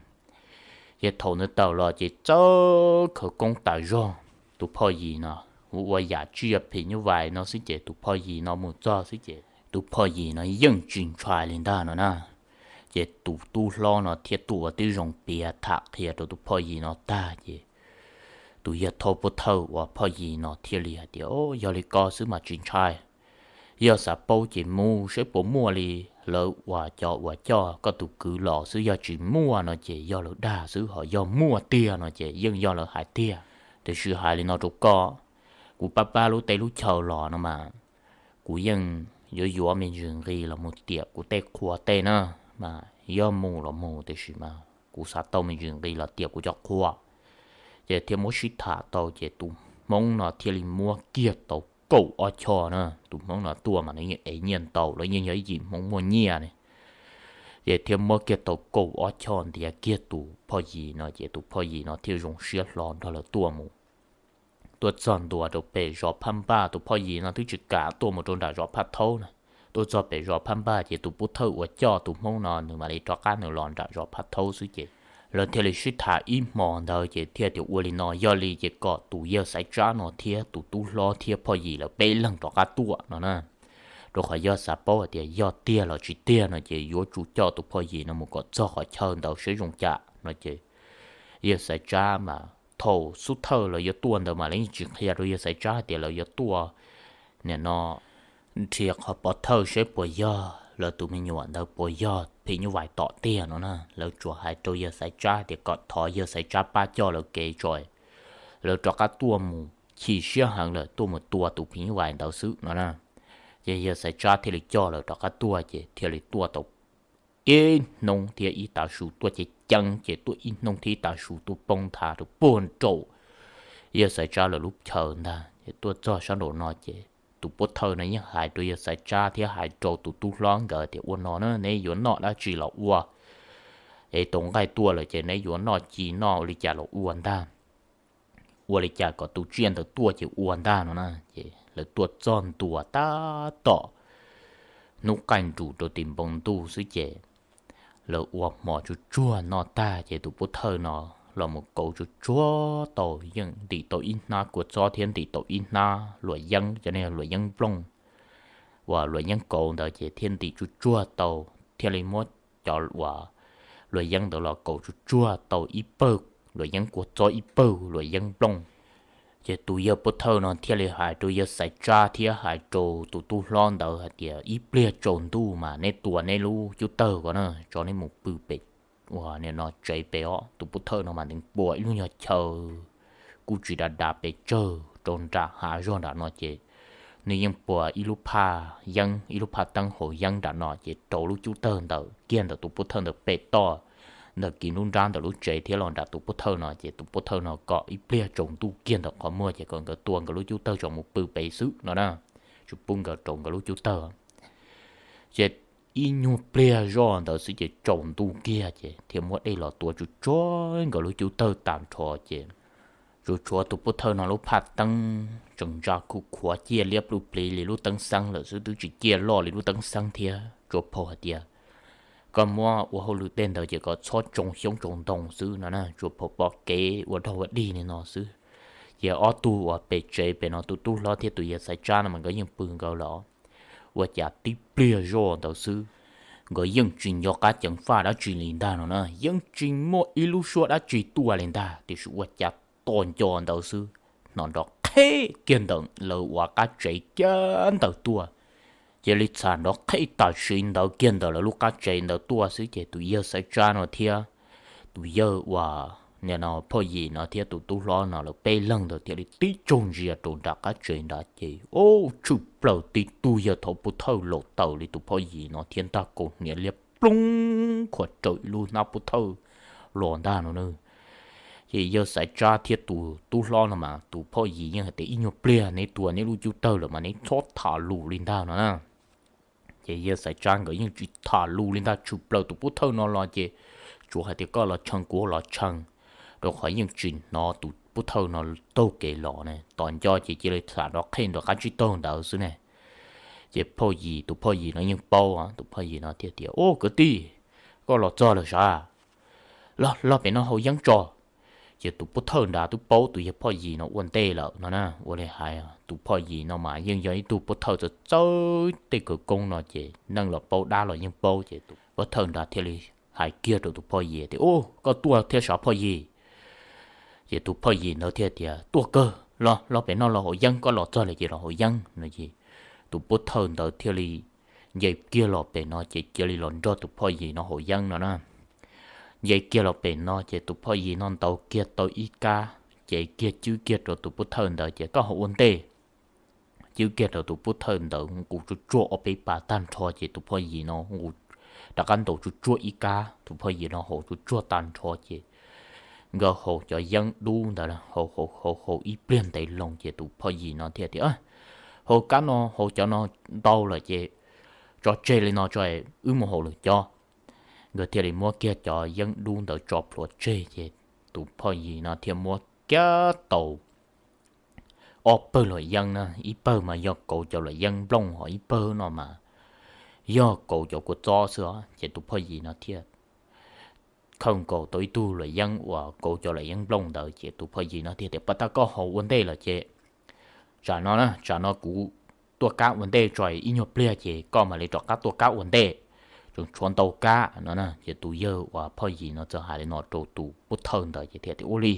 Ces thaum nws tawm los ces txawj khawv koob tas zog. Tus Phoj Yis no ua ua yam tsiaj phim nyuj vais no xwb ces tus Phoj Yis no mus txog xwb ces tus Phoj Yis no yeej tsis ntshai li ntag no na. Ces tus tub hlob no thiaj tuaj ua tib zoo piav tham qhia rau tus Phoj Yis no tag ces tus yawg thaub pub thawj uas Phoj Yis no thiaj li hais tias, Yog li ko xwb mas tsis ntshai. Yog xav paub ces mus seb puas muaj li lawv uas cov uas coj koj tus kwv los xwb, yog tsis muaj no ces yog lawv dag xwb, ho yog muaj tiag no ces yeej yog lawv hais tiag. Tiam sis hais li no rau koj, kuv pab pab lub teb lub chaw los no mas kuv yeej yuav yuav me ntsis nqi los mus tiam kuv tej qhua tej na, mas yog mus los mus, tiam sis mas kuv xav tau me ntsis nqi los tiam kuv cov qhua. Ces thiaj muab sib tham tau ces tus Hmoob no thiaj li muab kiag tau kaum ob choj na. Tus Hmoob no tuaj mas nws yeej ev nyiaj ntau, lawv yeej yog ib yim Hmoob muaj nyiaj ne. Ces thiaj muab kiag tau kaum ob choj ntiav kiag tus Phoj Yis no ces tus Phoj Yis no thiaj zoo siab hlo nrog lawv tuaj mus. Tuaj txog ntua rau pem zos Phaj Npaj, tus Phoj Yis no twb tsis kam tuaj mus rau nram zos Phaj Thaub na. Tuaj txog pem zos Phaj Npaj ces tus pub thawj uas coj tus Hmoob no nws mam li rov qab nws los nram zos Phaj Thaub xwb ces lawv thiaj li sib tham ib hmos ntawd ces thiaj tias ua li no, yog li ces kom tus yawg Xaiv Tsab no thiab tus tub hlob thiab Phoj Yis lawv peb leeg rov qab tuaj no na. Rau qhov yog xav paub hais tias yog tiag los tsis tiag no ces yuav tsum coj tus Phoj Yis no mus kom txog qhov chaw ntawd seb zoo cas no ces yawg Xaiv Tsab mas thaum xub thawj lawv yuav tuaj ntawd mas lawv yeej tsis qhia rau yawg Xaiv Tsab hais tias lawv yuav tuaj nim no nrhiav qhov pov thawj seb puas yog lawv tus me nyuam ntawd puas yog phim nyuj vais tom tiag no na. Lawv tsuas hais rau yawg Xaiv Tsab tias kom thov yawg Xaiv Tsab pab coj lawv kev tso, lawv rov qab tuaj mus chim siab heev lawm tuaj mus tua tus phim nyuj vais ntawd xwb no na. Ces yawg Xaiv Tsab thiaj li coj lawv rov qab tuaj ces thiaj li tuaj tau ib hnub thiab ib tav su tuaj ceev ceev ces tuaj ib hnub thiab ib tav su tuaj poob nthav rau puag nraum yawg Xaiv Tsab lawv lub chaw ntag. Ces tuaj txog sab nraum no ces tus pov thawj no yeej hais rau yawg Xaiv Tsab thiab hais rau tus tub hlob nkawd tias ua no na, neb yuav noj dab tsi los ua, es tau nqaij tuaj lawm ces neb yuav noj ci noj ua li cas los ua ntag, ua li cas kom tus tsiaj ntawd tuaj ces ua ntag no na. Ces lawv tuaj txog ntua tab tom hnub qaij nrus rau tim npoo ntuj xwb ces lawv ua hmo tsuag tsuag noj tag ces tus pov thawj no los mus kauv tsuag tsuag tau, yeej ntim tau ib hnab kua txob thiab ntim tau ib hnab luam yeeb, cov ne luam yeeb nplooj uas luam yeeb kauv ntawd ces thiaj ntim tsuag tsuag tau, thiaj li muab cov uas luam yeeb ntawd los kauv tsuag tsuag tau ib pawg luam yeeb kua txob ib pawg luam yeeb nplooj. Ces tus yawg pov thawj no thiaj li hais rau yawg Xaiv Tsab thiab hais rau tus tub hlob ntawd hais tias ib pliag tsaus ntuj mas neb tua neb lub cub tawg ko na, tso neb mus pw pem uas nim no tsev pem os. Tus pov thawj no mas nws pua ib lub nyuag chaw kuj tsis dav dav pes tsawg rau nram hav zog nram no ces nws yeej pua ib lub phaj yeeb, ib lub phaj teeb haus yeeb nram no ces rau lub cub tawg ntawd kiag ntawm tus pov thawj ntawd pem toj, ntawm kiv nruab nrab ntawm lub tsev thiab los nram tus pov thawj no ces tus pov thawj no kom ib pliag tsaus ntuj kiag ntawm qhov muag ces kom nkawd tua nkawd lub cub tawg tso mus pw pem xwb no na, tsis pub nkawd rau nkawd lub cub tawg. Ces ib nyuag pliag zoj ntawd xwb ces tsaus ntuj kiag ces thiaj muab dej los tua tsuag tsuag nkawd lub cub tawg tag nrho ces tsuas tshuav tus pov thawj no lub phaj teeb tseem ntsa khuv khuav ciaj liab pluj pliv li lub teeb xeeb lawm xwb, twb tsis ciaj loj li lub teeb xeeb thiab. Tsuas phau hais tias koj muab ua hauj lwm tej ntawd ces kom txhob tsoo xyoob tsoo ntoo xwb no na, tsuas phau pom kev ua dog ua dig li no xwb. Ces ob tug uas pem tsev pem no tus tub hlob thiab tus yawg Xaiv Tsab no mas nkawd yeej pw nkawd los ua cas tib pliag zoj ntawd xwb, nkawd yeej tsis nco qab ceev faj dab tsi li ntag no na, yeej tsis muaj ib lub suab dab tsi tuaj li ntag, tiam sis ua cas tos nco ntawd xwb, hnov nrov qheb kiag ntawm lawv uas qab tsev kiag ntawd tuaj. Cia li txham nrov qheb tam sim ntawd kiag ntawm lawv lub qab tsev ntawd tuaj xwb ces tus yawg Xaiv Tsab no thiab tus yawg uas nim no Phoj Yim no thiab tus tub hlob no lawv peb leeg ntawd thiaj li tib tsaug ntsia rau nram qab tsev nrad ces ub, tshwm plaws tib tug yawg thaub pov thawj laus taws li tus Phoj Yim no thiab ntag, kaus hniav liab ploog khuam raws ib lub hnab pov thawj los ntag no na. Ces yawg Xaiv Tsab thiab tus tub hlob no mas tus Phoj Yim yeej hais tias ib nyuag pliag neb tua neb lub cub tawg lawm mas neb txhob tham lus li ntag no na. Ces yawg Xaiv Tsab nkawd yeej tsis tham lus li ntag, tshwm plaws tus pov thawj no los ces tsuas hais tias koj los tshee kuv los tshee, rau qhov yeej tsis hnov tus pov thawj no taug kev los ne. Tos nco ces cia li txham nrov qheb nrov qab tsib taug ntawd xwb ne. Ces Phoj Yim, tus Phoj Yim no yeej paub, tus Phoj Yim no thiaj tias, Ub kwv tij, koj los txog lawm sav? Los, los pem no haus yeeb tso. Ces tus pov thawj nrad twb paub tus yawg Phoj Yim no ua ntej lawm no na. Ua li hais tus Phoj Yim no mas yeej yog ib tug pov thawj txawj txawj tej khawv koob no ces neeg los paub dab los yeej paub. Ces tus pov thawj nrad thiaj li hais kiag rau tus Phoj Yim tias, Ub, koj tuaj thiab sav Phoj Yim? Ces tus Phoj Yim ntawd thiaj tias, Tuaj kawg, los, los pem no los haus yeeb, koj los txog lawm ces los haus yeeb no. Ces tus pov thawj ntawd thiaj li nce kiag los pem no ces cia li los nrog tus Phoj Yim no haus yeeb no na. Nce kiag los pem no ces tus Phoj Yim no ntaus kiag tau ib kab, ces kiag cwb kiag rau tus pov thawj ntawd ces, Koj haus ua ntej. Cwb kiag rau tus pov thawj ntawd nqus tsuag tsuag ob peb pas tag nrho ces tus Phoj Yim no nqus rov qab ntaus tsuag tsuag ib kab, tus Phoj Yim no haus tsuag tsuag tag nrho ces nkawd haus cov yeeb dub ntawd, haus haus haus ib pliag ntev loo ces tus Phoj Yim no thiaj tias, Haus kab no haus cov no ntau lawm ces tso tseg li no tso, wb mus haus lwm cov. Nkawd thiaj li muab kiag cov yeeb dub ntawd tso plhuav tseg ces tus Phoj Yim no thiaj muab kiag tau ob pawg luam yeeb na, ib pawg mas yog kauv cov luam yeeb nplooj, ho ib pawg no mas yog kauv cov kua txob xwb os. Ces tus Phoj Yim no thiaj khawb nkaus tau ib tug luam yeeb uas kauv cov luam yeeb nplooj ntawd ces tus Phoj Yim no thiaj tias, Pab tab koj haus ua ntej lawm ces tsam no na, tsam no kuv tuaj kab ua ntej tso, ib nyuag pliag ces koj mam li rov qab tuaj kab ua ntej, tseem tshuav ntau kab no na. Ces tus yawg uas Phoj Yim no txawm hais li no rau tus pov thawj ntawd ces thiaj tias, Ua li,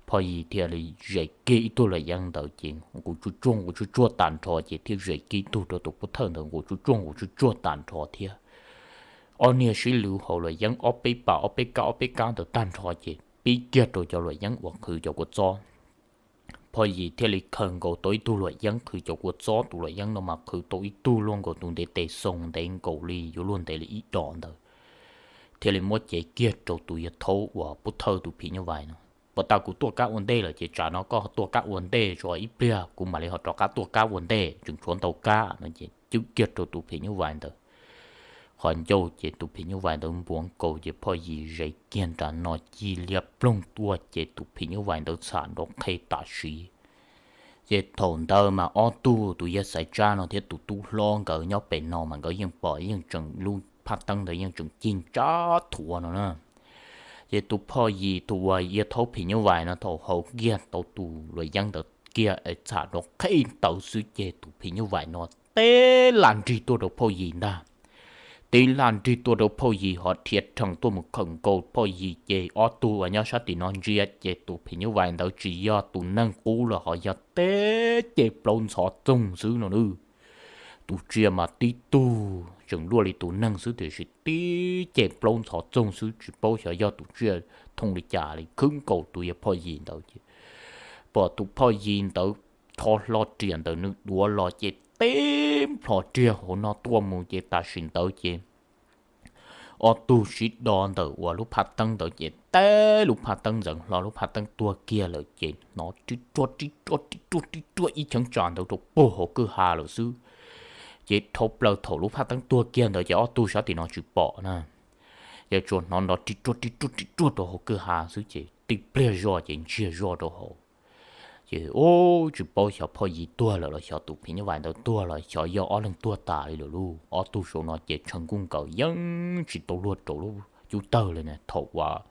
Phoj Yim thiaj li zes kiag ib tug luam yeeb ntawd ces nqus tsuj tsuag nqus tsuj tsuag tag nrho ces thiaj zes kiag ib tug rau tus pov thawj ntawd nqus tsuj tsuag nqus tsuj tsuag tag nrho thiab. Ob niag sib lwv haus luam yeeb ob peb pas ob peb kab ob peb kab ntawd tag nrho ces pib kiag rau cov luam yeeb uas qhwv cov kua txob. Phoj Yim thiaj li khaws nkaus tau ib tug luam yeeb qhwv cov kua txob, tus luam yeeb no mas qhwv tau ib tug luaj nkaus tus ntev tes xoo ntev nkaus li yuav luag ntev li ib dos ntawd, thiaj li muab cev kiag rau tus yawg thaub uas pov thawj tus phim nyuj vais no. Puag ta kuv tuaj kab ua ntej lawm ces tsam no koj tuaj kab ua ntej tso ib pliag kuv mam li ho rov qab tuaj kab ua ntej, tseem tshuav ntau kab no ces cwb kiag rau tus phim nyuj vais ntawd qhov ncauj ces tus phim nyuj vais ntawd npuav nkaus ces Phoj Yim zes kiag nram no ci liab ploog tuaj ces tus phim nyuj vais ntawd txham nrov qhe tam sim. Ces thaum ntawd mas ob tug tus yawg Xaiv Tsab no thiab tus tub hlob nkawd nyob pem no mas nkawd yeej pom yeej tseem lub phaj teeb ntawd yeej tseem ci ntsab thuav no na. Ces tus Phoj Yim tus uas yawg thaub phim nyuj vais no thaum haus kiag tau tus luam yeeb ntawd kiag es txham nrov qhe tawv xwb ces tus phim nyuj vais no tib laj nrig tuaj rau Phoj Yim ntag. Tib laj nrig tuaj rau Phoj Yim ho rhia rhees tuaj mus khawm nkaus Phoj Yim ces ob tug uas nyob sab tim no ntsia ces tus phim nyuj vais ntawd tsis yog tus neeg qub los ho yog tib ce plaub ntxhov txoog xwb no na. Tus tsiaj mas tib tug tseem luaj li tus neeg xwb tiam sis tib ce plaub ntxhov txoog xwb tsis paub xyov yog tus tsiaj thooj li cas li khwb nkaus tus yawg Phoj Yim ntawd ces pom tus Phoj Yim ntawd rho hlo riam ntawm nws duav los ces tib plho riag hauv no tuaj mus ces tam sim ntawd ces ob tug sib do ntawm uas lub phaj teeb ntawd ces teb lub phaj teeb ntxeev hlo lub phaj teeb tuag kiag lawm ces hnov rib ruag rib ruag rib ruag rib ruag ib cheeb tsam ntawd rau puag hauv kwj ha lawm xwb. Ces dhau plaws thaum lub phaj teeb tuag kiag ntawd ces ob tug sab tim no tsis pom na, ces tsuas hnov nrov rib ruag rib ruag rib ruag rau hauv kwj ha xwb ces tib pliag zoj ces ntsiag zoj rau hauv. Ces ub tsis paub xyov Phoj Yim tuag lawm los xyov tus phim nyuj vais ntawd tuag los xyov yog ob leeg tuag tas li lawm lauj. Ob tug saum no ces tshav nkuj nkaus yeej tsis tau luag rau lub cub tawg li na. Thaum uas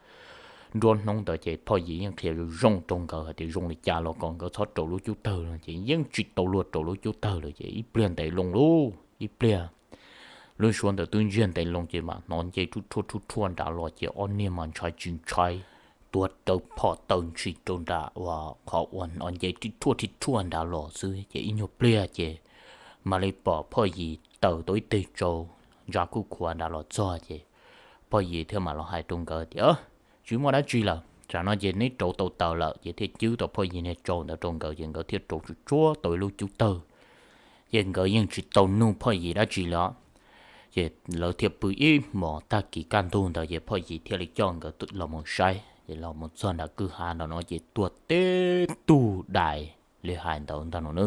nruab hnub ntawd ces Phoj Yim yeej qhia zoo zoo rau nkawd hais tias zoo li cas los kom nkawd txhob rau lub cub tawg no ces yeej tsis tau luag rau lub cub tawg lawm ces ib pliag ntev loo lauj, ib pliag lub suab ntawd twb ntsiag ntev loo ces mam hnov nce rhuaj rhuaj rhuaj rhuaj nrad los ces ob niag mas ntshai tsis ntshai tuav rawv phom taw ntshis rau nram uas qhov uas hnov nce rib rhuaj rib rhuaj nrad los xwb ces ib nyuag pliag ces mam li pom Phoj Yim taws tau ib teg tsau ntsa khuj khuav nrad los txog ces Phoj Yim thiaj mam los hais rau nkawd tias tsis muaj dab tsi lawm, tsam no ces neb rauv tau taws lawm ces thiaj cwb tau Phoj Yim niag tsau ntawd rau nkawd ces nkawd thiaj rauv tsuj tsuag tau ib lub cub tawg. Ces nkawd yeej tsis tau nug Phoj Yim dab tsi li os. Ces lawv thiaj pw ib hmos tag kis kaj ntug ntawd ces Phoj Yim thiaj li coj nkawd los mus saib ces los mus txog nram kwj ha nram no ces tuag teb tug dais li hais ntawd ntag no na.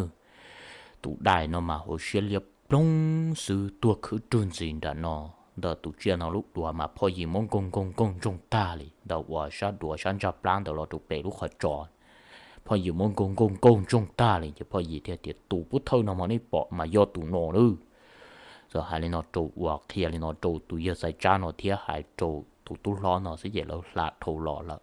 Tus dais no mas hauv siab liab ploog xwb tuag khwb rwg ntxiv nram no ntawm tus tsiaj no lub duav mas Phoj Yim muab nkaug nkaug nkaug ntsoog tag li ntawm uas sab duav sab ntsaj plab ntawd los rau pem lub qhov tsos. Phoj Yim muab nkaug nkaug nkaug ntsoog tag li ces Phoj Yim thiaj tias tus pov thawj no mas nej pom mas yog tus no lawm. Txawm hais li no rau uas qhia li no rau tus yawg Xaiv Tsab no thiab hais rau tus tub hlob no xwb ces lawv hla dhau los lawm.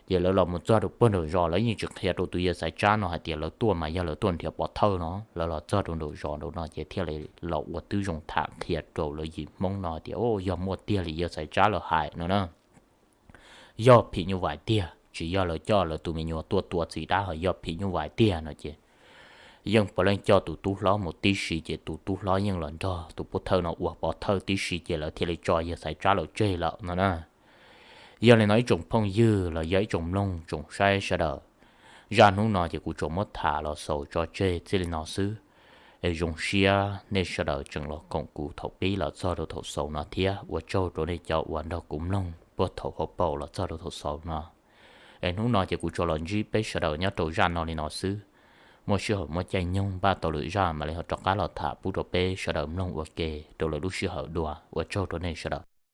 Ces lawv los mus txog rau puag nraum zos lawv yeej tsis qhia rau tus yawg Xaiv Tsab no hais tias lawv tuaj mas yog lawv tuaj nrhiav pov thawj no. Lawv los txog rau nraum zos nraud no ces thiaj li los ua tib zoo tham qhia rau lawv yim Hmoob no hais tias o yog muaj tiag li yawg Xaiv Tsab lawv hais no na, yog phim nyuj vais tiag tsis yog lawv coj lawv tus me nyuam tuaj tua txiv dab ho yog phim nyuj vais tiag no ces yeej puav leej coj tus tub hlob mus tib si ces tus tub hlob yeej los nrog tus pov thawj no ua pov thawj tib si ces lawv thiaj li tso yawg Xaiv Tsab lawm tseg lawm no na. Yog li no ib tsoom phooj ywg los yog ib tsoom mloog tsoom saib sawv daws, zaj hnub no ces kuv tsuas muab tham los xaus tso tseg txij li no xwb. Es zoo siab nej sawv daws tseem los koom kuv thaum pib los txog rau thaum xaus no thiab ua tsaug rau nej cov uas nrog kuv mloog puag thaum hauv paus los txog rau thaum xaus no. Es hnub no ces kuv tsuas los ntsib peb sawv daws nyob rau zaj no li no xwb. Muaj sij hawm muaj caij nyoog npaj tau lwm zaj mam li ho rov qab los tham pub rau peb sawv daws mloog ua ke rau lwm lub sij hawm dua. Ua tsaug rau nej sawv daws.